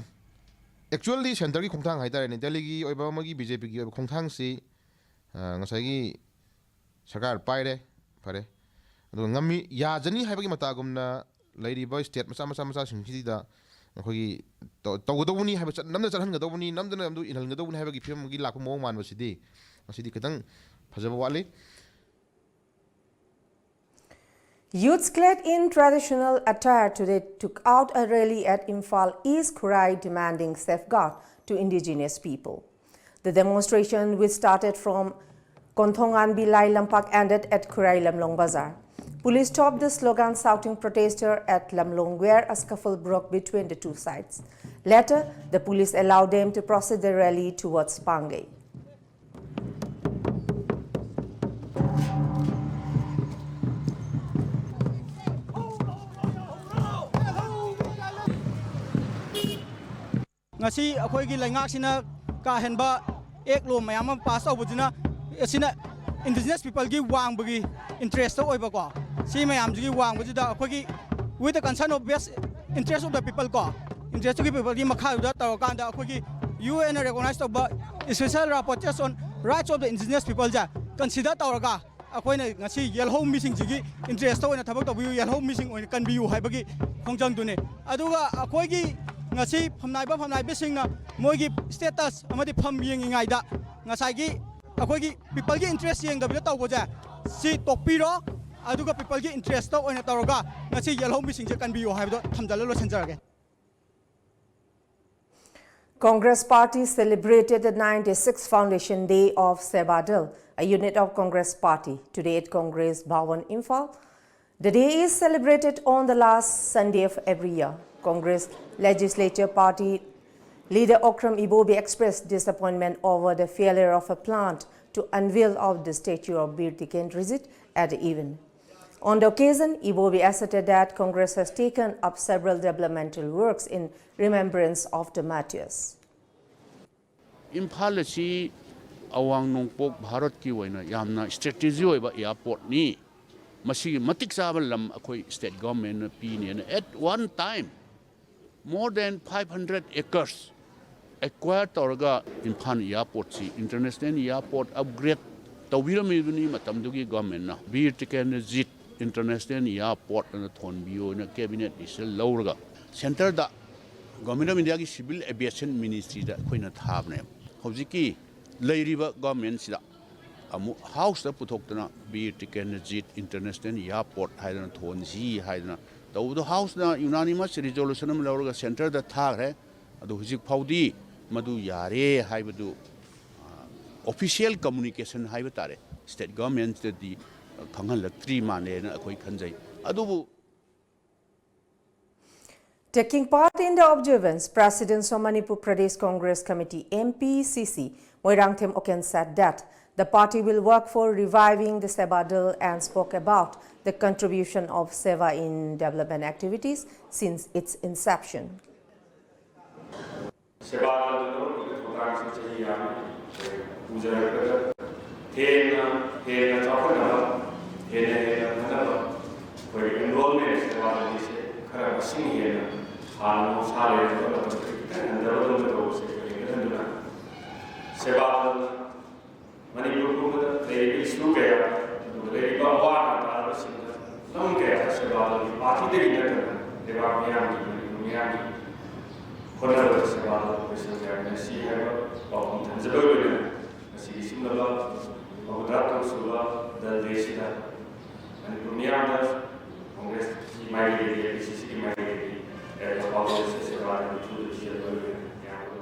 ꯑꯦꯛꯆꯨꯋꯦꯜꯂꯤ ꯁꯦꯟꯇꯔꯒꯤ ꯈꯣꯡꯊꯥꯡ ꯍꯥꯏꯇꯥꯔꯦꯅꯦ, ꯗꯦꯜꯂꯤꯒꯤ ꯑꯣꯏꯕ ꯑꯃꯒꯤ ꯕꯤ ꯖꯦ ꯄꯤꯒꯤ ꯑꯣꯏꯕ ꯈꯣꯡꯊꯥꯡꯁꯤ ꯉꯁꯥꯏꯒꯤ ꯁꯔꯀꯥꯔ ꯄꯥꯏꯔꯦ, ꯐꯔꯦ, ꯑꯗꯨꯒ ꯉꯝꯃꯤ ꯌꯥꯖꯅꯤ ꯍꯥꯏꯕꯒꯤ ꯃꯇꯥꯒꯨꯝꯅ ꯂꯩꯔꯤꯕ ꯁ꯭ꯇꯦꯠ ꯃꯆꯥ ꯃꯆꯥ ꯃꯆꯥꯁꯤꯡꯁꯤꯗ ꯑꯩꯈꯣꯏꯒꯤ ꯇꯧꯒꯗꯧꯕꯅꯤ ꯍꯥꯏꯕ, ꯅꯝꯅ ꯆꯠꯍꯟꯒꯗꯧꯕꯅꯤ, ꯅꯝꯗꯅ ꯑꯗꯨ ꯏꯜꯍꯟꯒꯗꯧꯕꯅꯤ ꯍꯥꯏꯕꯒꯤ ꯐꯤꯕꯝ ꯑꯃꯒꯤ ꯂꯥꯛꯄ ꯃꯑꯣꯡ ꯃꯥꯟꯕꯁꯤꯗꯤ ꯃꯁꯤꯗꯤ ꯈꯤꯇꯪ ꯐꯖꯕ ꯋꯥꯠꯂꯤ꯫ Youths clad in traditional attire today took out a rally at Imphal East Khurai demanding safeguard to indigenous people. The demonstration, which started from Konthongan Bilai Lampak, ended at Khurai Lamlong Bazar. Police stopped the slogan shouting protester at Lamlong, where a scuffle broke between the two sides. Later, the police allowed them to proceed the rally towards Pangai. ꯉꯁꯤ ꯑꯩꯈꯣꯏꯒꯤ ꯂꯩꯉꯥꯛꯁꯤꯅ ꯀꯥ ꯍꯦꯟꯕ ꯑꯦꯛ ꯂꯣ ꯃꯌꯥꯝ ꯑꯃ pass ꯇꯧꯕꯁꯤꯅ, ꯑꯁꯤꯅ indigenous peopleꯒꯤ ꯋꯥꯡꯕꯒꯤ interestꯇ ꯑꯣꯏꯕꯀꯣ꯫ ꯁꯤ ꯃꯌꯥꯝꯁꯤꯒꯤ ꯋꯥꯡꯕꯁꯤꯗ ꯑꯩꯈꯣꯏꯒꯤ with the concern of best interest of the people ꯀꯣ, interest of the peopleꯒꯤ ꯃꯈꯥꯗꯨꯗ ꯇꯧꯔꯀꯥꯟꯗ ꯑꯩꯈꯣꯏꯒꯤ U N ꯅ recognize ꯇꯧꯕ special rapporteurs on rights of the indigenous peopleꯁꯦ consider ꯇꯧꯔꯒ ꯑꯩꯈꯣꯏꯅ ꯉꯁꯤ ꯌꯦꯜꯍꯧ ꯃꯤꯁꯤꯡꯁꯤꯒꯤ interestꯇ ꯑꯣꯏꯅ ꯊꯕꯛ ꯇꯧꯕꯤꯌꯨ, ꯌꯦꯜꯍꯧ ꯃꯤꯁꯤꯡ ꯑꯣꯏꯅ ꯀꯟꯕꯤꯌꯨ ꯍꯥꯏꯕꯒꯤ ꯈꯣꯡꯖꯪꯗꯨꯅꯤ꯫ ꯑꯗꯨꯒ ꯑꯩꯈꯣꯏꯒꯤ ꯉꯁꯤ ꯐꯝꯅꯥꯏꯕ ꯐꯝꯅꯥꯏꯕꯤꯁꯤꯡꯅ ꯃꯣꯏꯒꯤ status ꯑꯃꯗꯤ ꯐꯝ ꯌꯦꯡꯉꯤꯉꯩꯗ ꯉꯁꯥꯏꯒꯤ ꯑꯩꯈꯣꯏꯒꯤ peopleꯒꯤ interest ꯌꯦꯡꯗꯕꯤꯗ ꯇꯧꯕꯁꯦ ꯁꯤ ꯇꯣꯛꯄꯤꯔꯣ, ꯑꯗꯨꯒ peopleꯒꯤ interestꯇ ꯑꯣꯏꯅ ꯇꯧꯔꯒ ꯉꯁꯤ ꯌꯦꯜꯍꯧ ꯃꯤꯁꯤꯡꯁꯦ ꯀꯟꯕꯤꯌꯨ ꯍꯥꯏꯕꯗꯣ ꯊꯝꯖꯜꯂ ꯂꯣꯏꯁꯤꯟꯖꯔꯒꯦ꯫ Congress Party celebrated the ninety-sixth Foundation Day of Sevadal, a unit of Congress Party, today at Congress Bhawan, Imphal. The day is celebrated on the last Sunday of every year. Congress Legislature Party Leader Okram Ibobi expressed disappointment over the failure of a plant to unveil of the statue of Bir Tikendrajit at the event. On the occasion, Ibobi asserted that Congress has taken up several developmental works in remembrance of the martyrs. Imphal ꯑꯁꯤ ꯑꯋꯥꯡ ꯅꯣꯡꯄꯣꯛ ꯚꯥꯔꯠꯀꯤ ꯑꯣꯏꯅ ꯌꯥꯝꯅ strategy ꯑꯣꯏꯕ ꯑꯦꯌꯥꯔꯄꯣꯔꯠꯅꯤ꯫ ꯃꯁꯤꯒꯤ ꯃꯇꯤꯛ ꯆꯥꯕ ꯂꯝ ꯑꯩꯈꯣꯏ ꯁ꯭ꯇꯦꯠ ꯒꯣꯔꯃꯦꯟꯅ ꯄꯤꯅꯦꯅ at one time more than five hundred acres acquire ꯇꯧꯔꯒ ꯏꯝꯐꯥꯜ ꯑꯦꯌꯥꯔꯄꯣꯔꯠꯁꯤ ꯏꯟꯇꯔꯅꯦꯁꯅꯦꯜ ꯑꯦꯌꯥꯔꯄꯣꯔꯠ ꯑꯞꯒ꯭ꯔꯦꯗ ꯇꯧꯕꯤꯔꯝꯃꯤꯕꯅꯤ꯫ ꯃꯇꯝꯗꯨꯒꯤ ꯒꯣꯔꯃꯦꯟꯅ ꯕꯤꯔ ꯇꯤꯀꯦꯟꯗ꯭ꯔꯖꯤꯠ ꯏꯟꯇꯔꯅꯦꯁꯅꯦꯜ ꯑꯦꯌꯥꯔꯄꯣꯔꯠ ꯑꯅ ꯊꯣꯟꯕꯤꯌꯣꯅ ꯀꯦꯕꯤꯅꯦꯠ ꯗꯤꯁꯤꯖꯟ ꯂꯧꯔꯒ ꯁꯦꯟꯇꯔꯗ ꯒꯣꯔꯃꯦꯟ ꯑꯣꯐ ꯏꯟꯗꯤꯌꯥꯒꯤ ꯁꯤꯚꯤꯜ ꯑꯦꯚꯤꯌꯦꯁꯟ ꯃꯤꯅꯤꯁꯇ꯭ꯔꯤꯗ ꯑꯩꯈꯣꯏꯅ ꯊꯥꯕꯅꯦꯕ꯫ ꯍꯧꯖꯤꯛꯀꯤ ꯂꯩꯔꯤꯕ ꯒꯣꯔꯃꯦꯟꯁꯤꯗ ꯑꯃꯨꯛ ꯍꯥꯎꯁꯇ ꯄꯨꯊꯣꯛꯇꯅ ꯕꯤꯔ ꯇꯤꯀꯦꯟꯗ꯭ꯔꯖꯤꯠ ꯏꯟꯇꯔꯅꯦꯁꯅꯦꯜ ꯑꯦꯌꯥꯔꯄꯣꯔꯠ ꯍꯥꯏꯗꯅ ꯊꯣꯟꯁꯤ ꯍꯥꯏꯗꯅ ꯇꯧꯕꯗꯣ ꯍꯥꯎꯁꯅ ꯌꯨꯅꯥꯅꯤꯃꯁ ꯔꯤꯖꯣꯂꯨꯁꯟ ꯑꯃ ꯂꯧꯔꯒ ꯁꯦꯟꯇꯔꯗ ꯊꯥꯈ꯭ꯔꯦ꯫ ꯑꯗꯣ ꯍꯧꯖꯤꯛ ꯐꯥꯎꯗꯤ ꯃꯗꯨ ꯌꯥꯔꯦ ꯍꯥꯏꯕꯗꯨ ꯑꯣꯐꯤꯁꯤꯌꯦꯜ ꯀꯝꯃꯨꯅꯤꯀꯦꯁꯟ ꯍꯥꯏꯕ ꯇꯥꯔꯦ, ꯁ꯭ꯇꯦꯠ ꯒꯣꯔꯃꯦꯟꯁꯤꯗꯗꯤ ꯈꯪꯍꯜꯂꯛꯇ꯭ꯔꯤ ꯃꯥꯜꯂꯦꯅ ꯑꯩꯈꯣꯏ ꯈꯟꯖꯩ꯫ ꯑꯗꯨꯕꯨ Taking part in the observance, President of Manipur Pradesh Congress Committee, M P C C, Moirangthem Oken said that the party will work for reviving the Seva Dal and spoke about the contribution of Seva in development activities since its inception. ꯁꯦꯕꯥ ꯇꯧꯗꯨꯅ ꯂꯩꯔꯤꯕ ꯊꯧꯗꯥꯡꯁꯤ ꯆꯍꯤ ꯌꯥꯝꯅ ꯎꯖꯔꯛꯄꯗ ꯍꯦꯟꯅ ꯍꯦꯟꯅ ꯆꯥꯎꯈꯠꯅꯕ, ꯍꯦꯟꯅ ꯍꯦꯟꯅ ꯐꯅꯕ, ꯑꯩꯈꯣꯏꯒꯤ ꯑꯦꯟꯔꯣꯜꯃꯦꯟ ꯁꯦꯕꯥ ꯇꯧꯕꯁꯦ ꯈꯔ ꯃꯁꯤꯡ ꯍꯦꯟꯅ ꯍꯥꯟꯅ ꯃꯍꯧꯁꯥ ꯂꯩꯔꯝꯕ ꯃꯇꯝꯗꯒꯤ ꯈꯤꯇꯪ ꯍꯟꯊꯕꯗꯧꯅ ꯇꯧꯕꯁꯦ ꯑꯩꯈꯣꯏ ꯍꯦꯟꯒꯠꯍꯟꯗꯨꯅ ꯁꯦꯕꯥ ꯇꯧꯗꯨꯅ ꯃꯅꯤꯄꯨꯔ ꯄꯨꯝꯕꯗ ꯂꯩꯔꯤꯕ ꯏꯁꯨ ꯀꯌꯥ, ꯑꯗꯨꯒ ꯂꯩꯔꯤꯕ ꯑꯋꯥ ꯑꯅꯥ ꯇꯥꯔꯕꯁꯤꯡꯗ ꯂꯝ ꯀꯌꯥꯗ ꯁꯦꯕꯥ ꯇꯧꯔꯤ꯫ ꯄꯥꯔꯇꯤꯗꯒꯤ ꯅꯠꯇꯅ ꯂꯩꯕꯥꯛ ꯃꯤꯌꯥꯝꯒꯤ, ꯃꯅꯤꯄꯨꯔ ꯃꯤꯌꯥꯝꯒꯤ ꯍꯣꯠꯅꯕꯗ ꯁꯦꯕꯥ ꯇꯧꯕ ꯂꯣꯏꯁꯤꯟꯖꯔꯦ꯫ ꯉꯁꯤ ꯍꯥꯏꯕ ꯄꯥꯎꯈꯨꯝ ꯊꯝꯖꯕꯒꯤ ꯑꯣꯏꯅ ꯉꯁꯤꯒꯤ ꯁꯤꯒꯨꯝꯂꯕ ꯃꯧꯗ꯭ꯔꯥ ꯇꯔꯨꯛ ꯁꯨꯕ ꯗꯜ ꯗꯦꯁꯤꯗ ꯃꯅꯤꯄꯨꯔ ꯃꯤꯌꯥꯝꯗ ꯀꯣꯡꯒ꯭ꯔꯦꯁꯀꯤ ꯃꯥꯏꯀꯩꯗꯒꯤ, ꯑꯦ ꯑꯥꯏ ꯁꯤ ꯁꯤꯒꯤ ꯃꯥꯏꯀꯩꯗꯒꯤ ꯄꯥꯎꯖꯦꯜ ꯑꯁꯤ ꯁꯦꯕꯥ ꯇꯧꯕ ꯊꯨꯅ ꯊꯤꯖꯤꯟꯕ ꯑꯣꯏꯅ ꯃꯌꯥꯝ ꯑꯗꯨ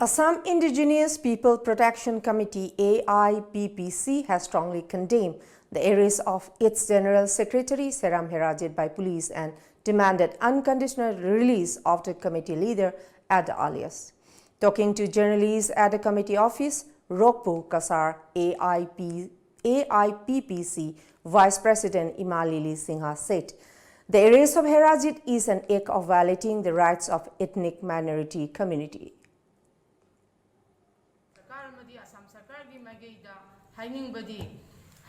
Assam Indigenous People Protection Committee, A I P P C, has strongly condemned the arrest of its General Secretary Seram Herajit by police and demanded unconditional release of the committee leader at the earliest. Talking to journalists at the committee office, Rokpu Kasar, A I P, A I P P C Vice President Ima Lily Singha said, "The arrest of Herajit is an act of violating the rights of ethnic minority community." ꯁꯔꯀꯥꯔ ꯑꯃꯗꯤ ꯑꯁꯥꯝ ꯁꯔꯀꯥꯔꯒꯤ ꯃꯥꯏꯀꯩꯗ ꯍꯥꯏꯅꯤꯡꯕꯗꯤ,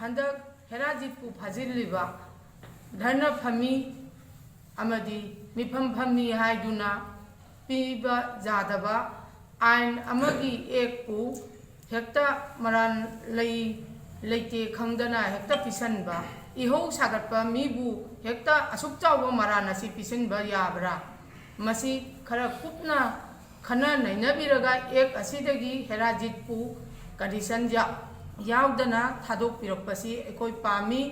ꯍꯟꯗꯛ ꯍꯦꯔꯥꯖꯤꯠꯄꯨ ꯐꯥꯖꯤꯜꯂꯤꯕ ꯙꯔꯅ ꯐꯝꯃꯤ ꯑꯃꯗꯤ ꯃꯤꯐꯝ ꯐꯝꯃꯤ ꯍꯥꯏꯗꯨꯅ ꯄꯤꯕ ꯌꯥꯗꯕ ꯑꯥꯏꯟ ꯑꯃꯒꯤ ꯑꯦꯛꯄꯨ ꯍꯦꯛꯇ ꯃꯔꯥꯟ ꯂꯩ ꯂꯩꯇꯦ ꯈꯪꯗꯅ ꯍꯦꯛꯇ ꯄꯤꯁꯟꯕ, ꯏꯍꯧ ꯁꯥꯒꯠꯄ ꯃꯤꯕꯨ ꯍꯦꯛꯇ ꯑꯁꯨꯛ ꯆꯥꯎꯕ ꯃꯔꯥꯟ ꯑꯁꯤ ꯄꯤꯁꯤꯟꯕ ꯌꯥꯕ꯭ꯔꯥ? ꯃꯁꯤ ꯈꯔ ꯀꯨꯞꯅ ꯈꯟꯅ ꯅꯩꯅꯕꯤꯔꯒ ꯑꯦꯛ ꯑꯁꯤꯗꯒꯤ ꯍꯦꯔꯥꯖꯤꯠꯄꯨ ꯀꯟꯗꯤꯁꯟ ꯌꯥ-, ꯌꯥꯎꯗꯅ ꯊꯥꯗꯣꯛꯄꯤꯔꯛꯄꯁꯤ ꯑꯩꯈꯣꯏ ꯄꯥꯝꯃꯤ꯫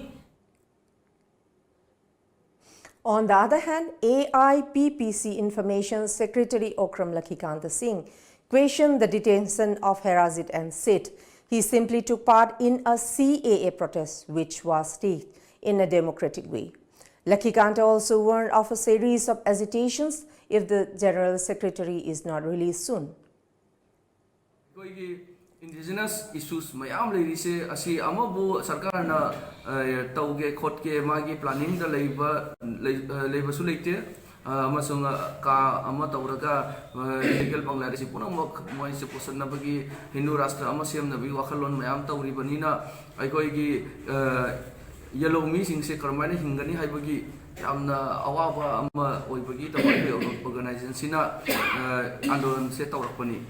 On the other hand, A I P P C Information Secretary Okram Lakhikanta Singh questioned the detention of Herazit and said he simply took part in a C A A protest which was staged in a democratic way. Lakhikanta also warned of a series of agitations if the General Secretary is not released soon. ꯑꯩꯈꯣꯏꯒꯤ indigenous issues ꯃꯌꯥꯝ ꯂꯩꯔꯤꯁꯦ ꯑꯁꯤ ꯑꯃꯕꯨ ꯁꯔꯀꯥꯔꯅ, ꯑ, ꯇꯧꯒꯦ ꯈꯣꯠꯀꯦ ꯃꯥꯒꯤ planningꯗ ꯂꯩꯕ, ꯂꯩ-, ꯑ, ꯂꯩꯕꯁꯨ ꯂꯩꯇꯦ꯫ ꯑ, ꯑꯃꯁꯨꯡ, ꯑ, ꯀꯥ ꯑꯃ ꯇꯧꯔꯒ, ꯑ, illegal ꯕꯪꯒ꯭ꯂꯥꯗꯦꯁꯤ ꯄꯨꯝꯅꯃꯛ ꯃꯣꯏꯁꯦ ꯄꯨꯁꯟꯅꯕꯒꯤ ꯍꯤꯟꯗꯨ ꯔꯥꯁꯇ꯭ꯔ ꯑꯃ ꯁꯦꯝꯅꯕꯒꯤ ꯋꯥꯈꯜꯂꯣꯟ ꯃꯌꯥꯝ ꯇꯧꯔꯤꯕꯅꯤꯅ ꯑꯩꯈꯣꯏꯒꯤ, ꯑ, ꯌꯦꯂꯧ ꯃꯤꯁꯤꯡꯁꯦ ꯀꯔꯝꯍꯥꯏꯅ ꯍꯤꯡꯒꯅꯤ ꯍꯥꯏꯕꯒꯤ ꯌꯥꯝꯅ ꯑꯋꯥꯕ ꯑꯃ ꯑꯣꯏꯕꯒꯤꯗꯃꯛ ꯑꯩꯈꯣꯏ organizationꯁꯤꯅ, ꯑ, ꯑꯟꯗꯣꯂꯟꯁꯦ ꯇꯧꯔꯛꯄꯅꯤ꯫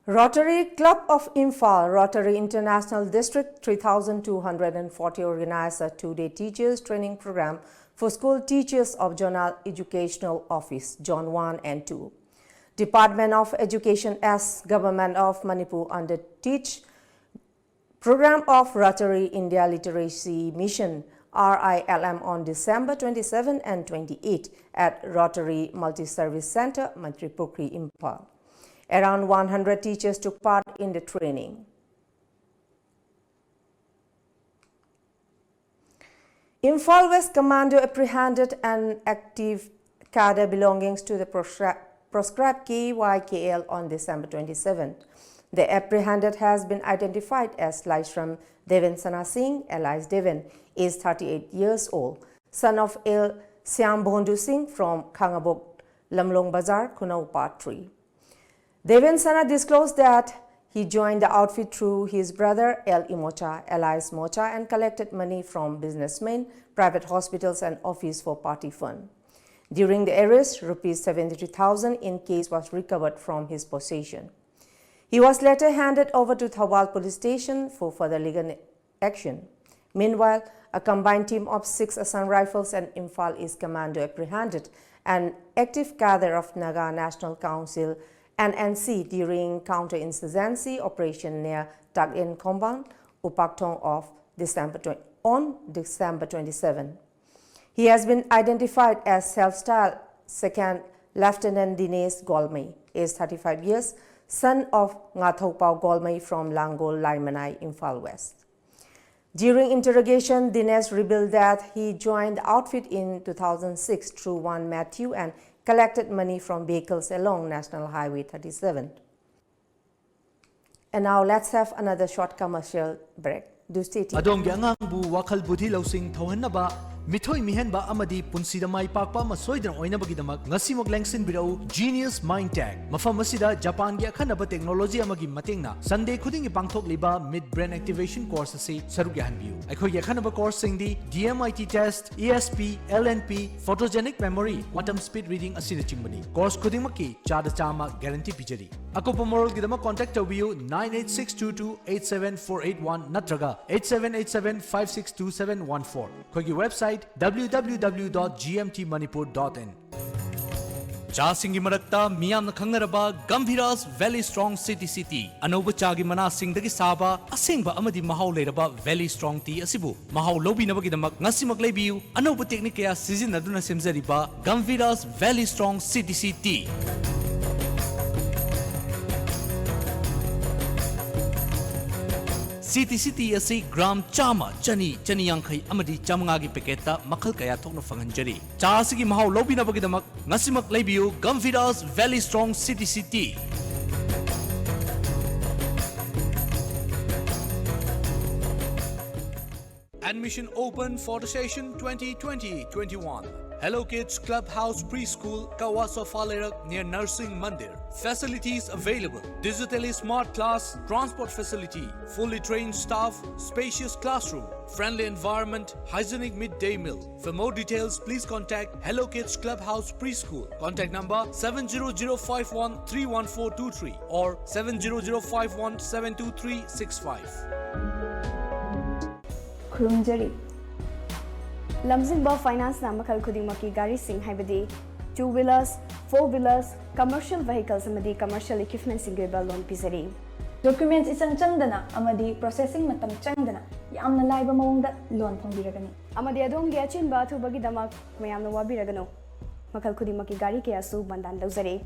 Rotary Club of Imphal, Rotary International District three thousand two hundred forty organized a two-day teachers training program for school teachers of Zonal Educational Office, Zone one and two. Department of Education as Government of Manipur under Teach Program of Rotary India Literacy Mission, R I L M, on December twenty-seven and twenty-eight at Rotary Multi-Service Centre, Mantripukhri, Imphal. Around one hundred teachers took part in the training. Imphal West Commando apprehended an active cadre belongings to the proscri- proscribed K Y K L on December twenty-seventh. The apprehended has been identified as Laishram Deven Sana Singh, alias Deven, is thirty-eight years old, son of L Shyam Bhondu Singh from Khangabok, Lamlong Bazar, Khunou Part three. Deven Sana disclosed that he joined the outfit through his brother L Imocha, alias Mocha, and collected money from businessmen, private hospitals, and office for party fund. During the arrest, rupees seventy-three thousand in cash was recovered from his possession. He was later handed over to Thoubal Police Station for further legal action. Meanwhile, a combined team of six Assam Rifles and Imphal East Commando apprehended an active cadre of Naga National Council, N N C, during counter-insurgency operation near Takin compound, Upaktong of December twenty, on December twenty-seven. He has been identified as self-styled Second Lieutenant Dinesh Golmei, age thirty-five years, son of Ngathokpao Golmei from Langol Laimanai, Imphal West. During interrogation, Dinesh revealed that he joined the outfit in two thousand six through one Matthew and collected money from vehicles along National Highway thirty-seven. And now let's have another short commercial break. Do stay tuned. ꯑꯗꯣꯝꯒꯤ ꯑꯉꯥꯡꯕꯨ ꯋꯥꯈꯜ ꯕꯨꯙꯤ ꯂꯧꯁꯤꯡ ꯊꯧꯍꯟꯅꯕ, ꯃꯤꯊꯣꯏ ꯃꯤꯍꯦꯟꯕ ꯑꯃꯗꯤ ꯄꯨꯟꯁꯤꯗ ꯃꯥꯏ ꯄꯥꯛꯄ ꯑꯃ ꯁꯣꯏꯗꯅ ꯑꯣꯏꯅꯕꯒꯤꯗꯃꯛ ꯉꯁꯤꯃꯛ ꯂꯦꯡꯁꯤꯟꯕꯤꯔꯛꯎ Genius Mind Tech꯫ ꯃꯐꯝ ꯑꯁꯤꯗ ꯖꯄꯥꯟꯒꯤ ꯑꯈꯟꯅꯕ technology ꯑꯃꯒꯤ ꯃꯇꯦꯡꯅ Sunday ꯈꯨꯗꯤꯡꯒꯤ ꯄꯥꯡꯊꯣꯛꯂꯤꯕ Mid Brain Activation Course ꯑꯁꯤ ꯁꯔꯨꯛ ꯌꯥꯍꯟꯕꯤꯌꯨ꯫ ꯑꯩꯈꯣꯏꯒꯤ ꯑꯈꯟꯅꯕ courseꯁꯤꯡꯗꯤ D M I T test, E S P, L N P, Photogenic Memory, Quantum Speed Reading ꯑꯁꯤꯅꯆꯤꯡꯕꯅꯤ꯫ Course ꯈꯨꯗꯤꯡꯃꯛꯀꯤ ꯆꯥꯗ ꯆꯥꯝꯃ guarantee ꯄꯤꯖꯔꯤ꯫ ꯑꯀꯨꯞꯄ ꯃꯔꯣꯜꯒꯤꯗꯃꯛ contact ꯇꯧꯕꯤꯌꯨ nine eight six two two eight seven four eight one ꯅꯠꯇ꯭ꯔꯒ eight seven eight seven five six two seven one four꯫ ꯑꯩꯈꯣꯏꯒꯤ website W W W dot G M T Manipur dot in꯫ ꯆꯥꯁꯤꯡꯒꯤ ꯃꯔꯛꯇ ꯃꯤꯌꯥꯝꯅ ꯈꯪꯅꯔꯕ Gambhira's Valley Strong City C Tea꯫ ꯑꯅꯧꯕ ꯆꯥꯒꯤ ꯃꯅꯥꯁꯤꯡꯗꯒꯤ ꯁꯥꯕ ꯑꯁꯦꯡꯕ ꯑꯃꯗꯤ ꯃꯍꯥꯎ ꯂꯩꯔꯕ Valley Strong Tea ꯑꯁꯤꯕꯨ ꯃꯍꯥꯎ ꯂꯧꯕꯤꯅꯕꯒꯤꯗꯃꯛ ꯉꯁꯤꯃꯛ ꯂꯩꯕꯤꯌꯨ꯫ ꯑꯅꯧꯕ technique ꯀꯌꯥ ꯁꯤꯖꯤꯟꯅꯗꯨꯅ ꯁꯦꯝꯖꯔꯤꯕ Gambhira's Valley Strong City C Tea꯫ City city ꯑꯁꯤ ꯒ꯭ꯔꯥꯝ ꯆꯥꯝꯃ, ꯆꯅꯤ, ꯆꯅꯤ ꯌꯥꯡꯈꯩ ꯑꯃꯗꯤ ꯆꯥꯃꯉꯥꯒꯤ ꯄꯦꯀꯦꯠꯇ ꯃꯈꯜ ꯀꯌꯥ ꯊꯣꯛꯅ ꯐꯪꯍꯟꯖꯔꯤ꯫ ꯆꯥ ꯑꯁꯤꯒꯤ ꯃꯍꯥꯎ ꯂꯧꯕꯤꯅꯕꯒꯤꯗꯃꯛ ꯉꯁꯤꯃꯛ ꯂꯩꯕꯤꯌꯨ Gumvida's Valley Strong C T C Tea. Admission open for the session twenty twenty twenty-one. Hello Kids Clubhouse Preschool, Kawa Sofa Lerak near Narsing Mandir. Facilities available. Digitally smart class, transport facility, fully trained staff, spacious classroom, friendly environment, hygienic midday meal. For more details, please contact Hello Kids Clubhouse Preschool. Contact number seven zero zero five one three one four two three or seven zero zero five one seven two three six five. ꯈꯨꯔꯨꯝꯖꯔꯤ꯫ ꯂꯝꯖꯤꯡꯕ ꯐꯥꯏꯅꯥꯟꯁꯅ ꯃꯈꯜ ꯈꯨꯗꯤꯡꯃꯛꯀꯤ ꯒꯥꯔꯤꯁꯤꯡ, ꯍꯥꯏꯕꯗꯤ two wheelers, four wheelers, commercial vehicles ꯑꯃꯗꯤ commercial equipmentꯁꯤꯡꯒꯤ ꯑꯣꯏꯕ ꯂꯣꯟ ꯄꯤꯖꯔꯤ꯫ Documents ꯏꯆꯪ ꯆꯪꯗꯅ ꯑꯃꯗꯤ processing ꯃꯇꯝ ꯆꯪꯗꯅ ꯌꯥꯝꯅ ꯂꯥꯏꯕ ꯃꯑꯣꯡꯗ ꯂꯣꯟ ꯐꯪꯕꯤꯔꯒꯅꯤ꯫ ꯑꯃꯗꯤ ꯑꯗꯣꯝꯒꯤ ꯑꯆꯤꯟꯕ ꯑꯊꯨꯕꯒꯤꯗꯃꯛ ꯃꯌꯥꯝꯅ ꯋꯥꯕꯤꯔꯒꯅꯨ꯫ ꯃꯈꯜ ꯈꯨꯗꯤꯡꯃꯛꯀꯤ ꯒꯥꯔꯤ ꯀꯌꯥꯁꯨ ꯕꯟꯗꯥꯟ ꯂꯧꯖꯔꯤ꯫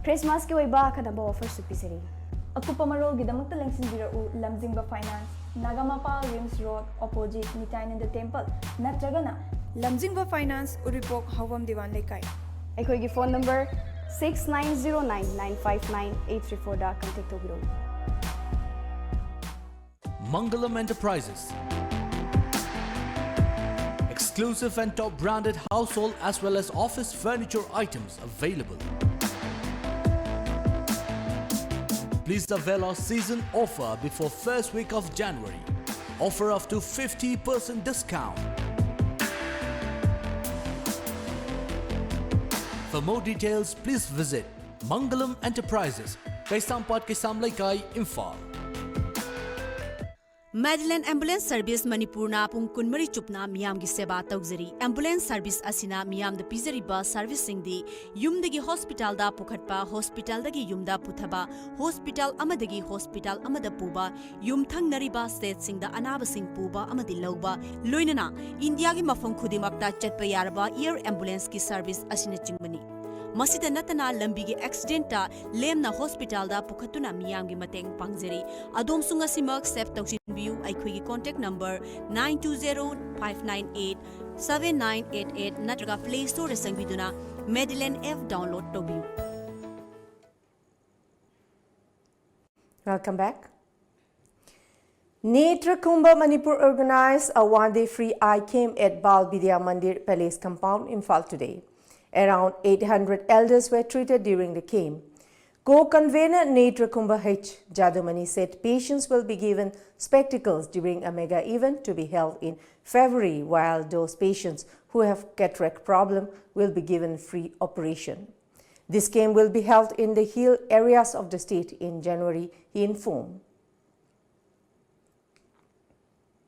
ꯈ꯭ꯔꯤꯁꯃꯥꯁꯀꯤ ꯑꯣꯏꯕ ꯑꯈꯟꯅꯕ offerꯁꯨ ꯄꯤꯖꯔꯤ꯫ ꯑꯀꯨꯞꯄ ꯃꯔꯣꯜꯒꯤꯗꯃꯛꯇ ꯂꯦꯡꯁꯤꯟꯕꯤꯔꯛꯎ Lamjingba finance, Nagamapal RIMS road, opposite Nitainanda temple, ꯅꯠꯇ꯭ꯔꯒꯅ ꯂꯝꯖꯤꯡꯕ ꯐꯥꯏꯅꯥꯟꯁ, ꯎꯔꯤꯄꯣꯛ, ꯍꯥꯎꯕꯝ ꯗꯤꯋꯥꯟ ꯂꯩꯀꯥꯏ꯫ ꯑꯩꯈꯣꯏꯒꯤ phone number six nine zero nine nine five nine eight three fourꯗ contact ꯇꯧꯕꯤꯔꯛꯎ꯫ Mangalam Enterprises. Exclusive and top branded household as well as office furniture items available. Please avail our season offer before first week of January. Offer up to fifty percent discount. For more details, please visit Mangalam Enterprises, Kaisampat Kaisam Leikai, Imphal. Madeline Ambulance Service ꯃꯅꯤꯄꯨꯔꯅ ꯄꯨꯡ ꯀꯨꯟꯃꯔꯤ ꯆꯨꯞꯅ ꯃꯤꯌꯥꯝꯒꯤ ꯁꯦꯕꯥ ꯇꯧꯖꯔꯤ꯫ Ambulance service ꯑꯁꯤꯅ ꯃꯤꯌꯥꯝꯗ ꯄꯤꯖꯔꯤꯕ serviceꯁꯤꯡꯗꯤ ꯌꯨꯝꯗꯒꯤ hospitalꯗ ꯄꯨꯈꯠꯄ, hospitalꯗꯒꯤ ꯌꯨꯝꯗ ꯄꯨꯊꯕ, hospital ꯑꯃꯗꯒꯤ hospital ꯑꯃꯗ ꯄꯨꯕ, ꯌꯨꯝꯊꯪꯅꯔꯤꯕ stateꯁꯤꯡꯗ ꯑꯅꯥꯕꯁꯤꯡ ꯄꯨꯕ ꯑꯃꯗꯤ ꯂꯧꯕ, ꯂꯣꯏꯅꯅ ꯏꯟꯗꯤꯌꯥꯒꯤ ꯃꯐꯝ ꯈꯨꯗꯤꯡꯃꯛꯇ ꯆꯠꯄ ꯌꯥꯔꯕ air ambulanceꯀꯤ service ꯑꯁꯤꯅꯆꯤꯡꯕꯅꯤ꯫ ꯃꯁꯤꯗ ꯅꯠꯇꯅ ꯂꯝꯕꯤꯒꯤ ꯑꯦꯛꯁꯤꯗꯦꯟꯇ ꯂꯦꯝꯅ ꯍꯣꯁꯄꯤꯇꯥꯜꯗ ꯄꯨꯈꯠꯇꯨꯅ ꯃꯤꯌꯥꯝꯒꯤ ꯃꯇꯦꯡ ꯄꯥꯡꯖꯔꯤ꯫ ꯑꯗꯣꯝꯁꯨ ꯉꯁꯤꯃꯛ ꯁꯦꯚ ꯇꯧꯁꯤꯟꯕꯤꯌꯨ꯫ ꯑꯩꯈꯣꯏꯒꯤ contact number nine two zero five nine eight seven nine eight eight ꯅꯠꯇ꯭ꯔꯒ Play Storeꯗ ꯆꯪꯕꯤꯗꯨꯅ Medilend app download ꯇꯧꯕꯤꯌꯨ꯫ Welcome back. Netrakumbha Manipur organized a one-day free eye camp at Bal Vidya Mandir Palace compound, Imphal today. Around eight hundred elders were treated during the camp. Co-convener Netrakumbha H Jadumani said patients will be given spectacles during a mega event to be held in February, while those patients who have cataract problem will be given free operation. This camp will be held in the hill areas of the state in January, he informed.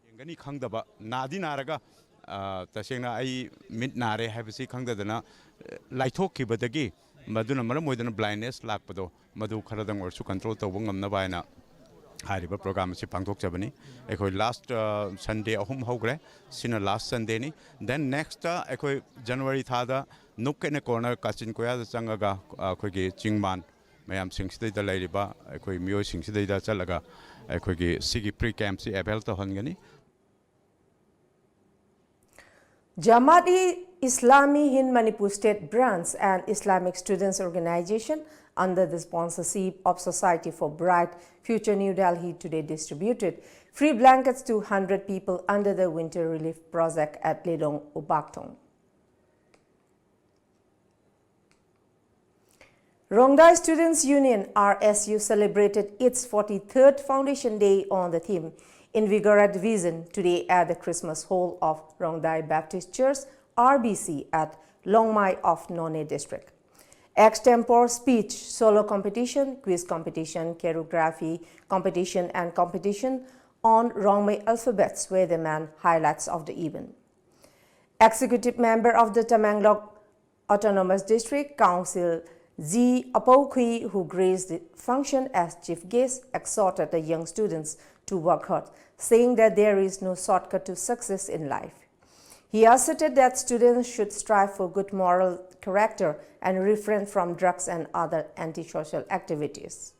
ꯌꯦꯡꯒꯅꯤ ꯈꯪꯗꯕ, ꯅꯥꯗꯤ ꯅꯥꯔꯒ, ꯑ, ꯇꯁꯦꯡꯅ ꯑꯩ ꯃꯤꯠ ꯅꯥꯔꯦ ꯍꯥꯏꯕꯁꯤ ꯈꯪꯗꯗꯅ, ꯑ, ꯂꯥꯏꯊꯣꯛꯈꯤꯕꯗꯒꯤ ꯃꯗꯨꯅ ꯃꯔꯝ ꯑꯣꯏꯗꯨꯅ blindness ꯂꯥꯛꯄꯗꯣ, ꯃꯗꯨ ꯈꯔꯗꯪ ꯑꯣꯏꯔꯁꯨ control ꯇꯧꯕ ꯉꯝꯅꯕ ꯍꯥꯏꯅ ꯍꯥꯏꯔꯤꯕ program ꯑꯁꯤ ꯄꯥꯡꯊꯣꯛꯆꯕꯅꯤ꯫ ꯑꯩꯈꯣꯏ last, ꯑ, Sunday ꯑꯍꯨꯝ ꯍꯧꯈ꯭ꯔꯦ꯫ ꯁꯤꯅ last Sundayꯅꯤ꯫ Then next ꯑꯩꯈꯣꯏ January ꯊꯥꯗ Nook and Corner ꯀꯥꯆꯤꯟ ꯀꯣꯌꯥꯗ ꯆꯪꯉꯒ, ꯑ, ꯑꯩꯈꯣꯏꯒꯤ ꯆꯤꯡꯃꯥꯟ ꯃꯌꯥꯝꯁꯤꯡꯁꯤꯗꯩꯗ ꯂꯩꯔꯤꯕ ꯑꯩꯈꯣꯏ ꯃꯤꯑꯣꯏꯁꯤꯡꯁꯤꯗꯩꯗ ꯆꯠꯂꯒ ꯑꯩꯈꯣꯏꯒꯤ ꯁꯤꯒꯤ free campꯁꯤ avail ꯇꯧꯍꯟꯒꯅꯤ꯫ Jamaat-e-Islami Hind Manipur State Branch and Islamic Students Organization, under the sponsorship of Society for Bright Future New Delhi, today distributed free blankets to hundred people under the winter relief project at Lilong Ubaktong. Rongdai Students Union, R S U, celebrated its forty-third Foundation Day on the theme Invigorate Vision today at the Christmas Hall of Rongdai Baptist Church, R B C, at Longmai of Noney District. Extempore speech, solo competition, quiz competition, choreography competition, and competition on Rongmei alphabets were the main highlights of the event. Executive member of the Tamenglong Autonomous District Council, G Apoukhui, who graced the function as chief guest, exhorted the young students to work hard, saying that there is no shortcut to success in life. He asserted that students should strive for good moral character and refrain from drugs and other antisocial activities.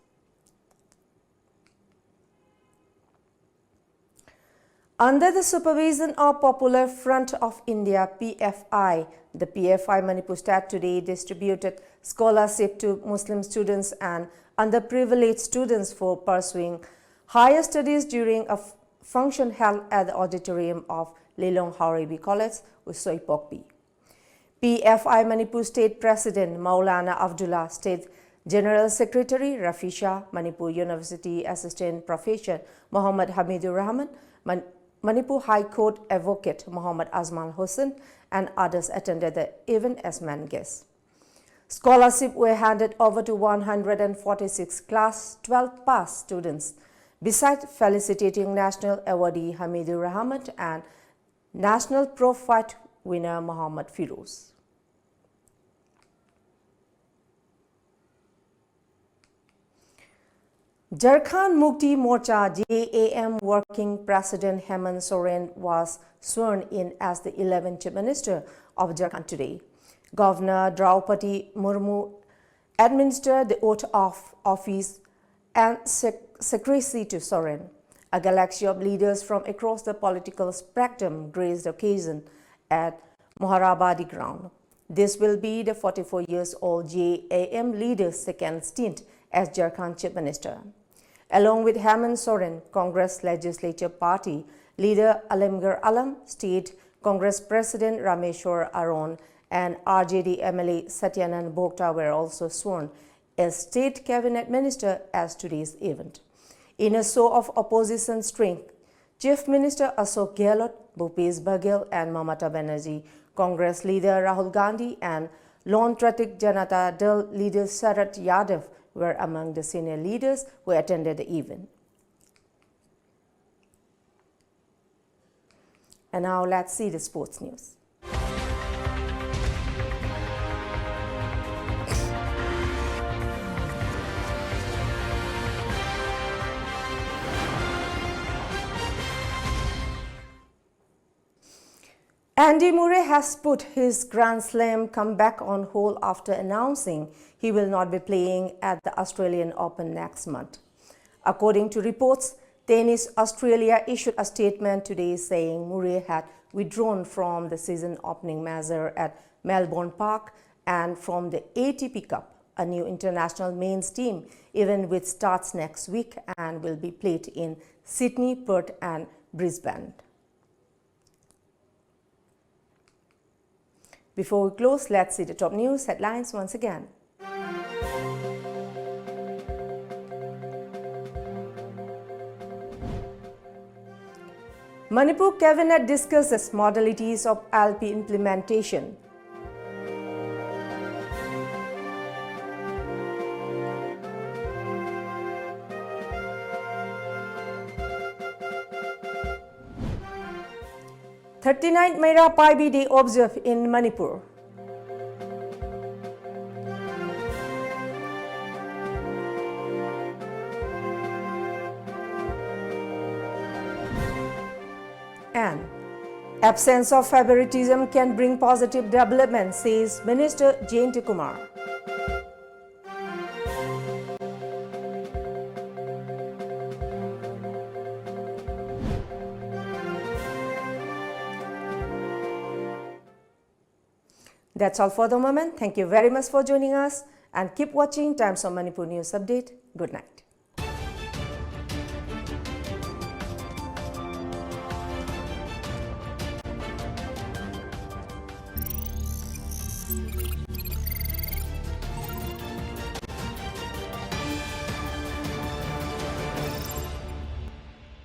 Under the supervision of Popular Front of India, P F I, the P F I Manipur state today distributed scholarship to Muslim students and underprivileged students for pursuing higher studies during a f- function held at the auditorium of Lilong Haorebi College, Usoi Pokpi. P F I Manipur State President Maulana Abdullah, State General Secretary Rafi Shah, Manipur University Assistant Professor Mohammad Hamidur Rahman, Man- Manipur High Court Advocate Mohammad Ajmal Hossain, and others attended the event as main guests. Scholarships were handed over to one hundred forty-six class twelve pass students, besides felicitating National Awardee Hamidur Rahman and National Pro Fight winner Mohammad Firoz. Jharkhand Mukti Morcha, J A M, Working President Hemant Soren was sworn in as the eleventh Chief Minister of Jharkhand today. Governor Draupadi Murmu administered the oath of office and sec- secrecy to Soren. A galaxy of leaders from across the political spectrum graced the occasion at Moharabadi ground. This will be the forty-four years old J A M leader's second stint as Jharkhand Chief Minister. Along with Hemant Soren, Congress Legislature Party leader Alamgir Alam, State Congress President Rameshwar Aron, and R J D M L A Satyanand Bhokta were also sworn as State Cabinet Minister as today's event. In a show of opposition strength, Chief Minister Ashok Gehlot, Bhupesh Baghel, and Mamata Banerjee, Congress leader Rahul Gandhi, and Lone Pratik Janata Dal leader Sharad Yadav were among the senior leaders who attended the event. And now let's see the sports news. Andy Murray has put his Grand Slam comeback on hold after announcing he will not be playing at the Australian Open next month. According to reports, Tennis Australia issued a statement today saying Murray had withdrawn from the season opening major at Melbourne Park and from the A T P Cup, a new international men's team event which starts next week and will be played in Sydney, Perth, and Brisbane. Before we close, let's see the top news headlines once again. Manipur Cabinet discusses modalities of L P implementation. Thirty-ninth Meira Paibi Day observed in Manipur. And absence of favoritism can bring positive development, says Minister Jayantakumar. That's all for the moment. Thank you very much for joining us and keep watching Times of Manipur News Update. Good night.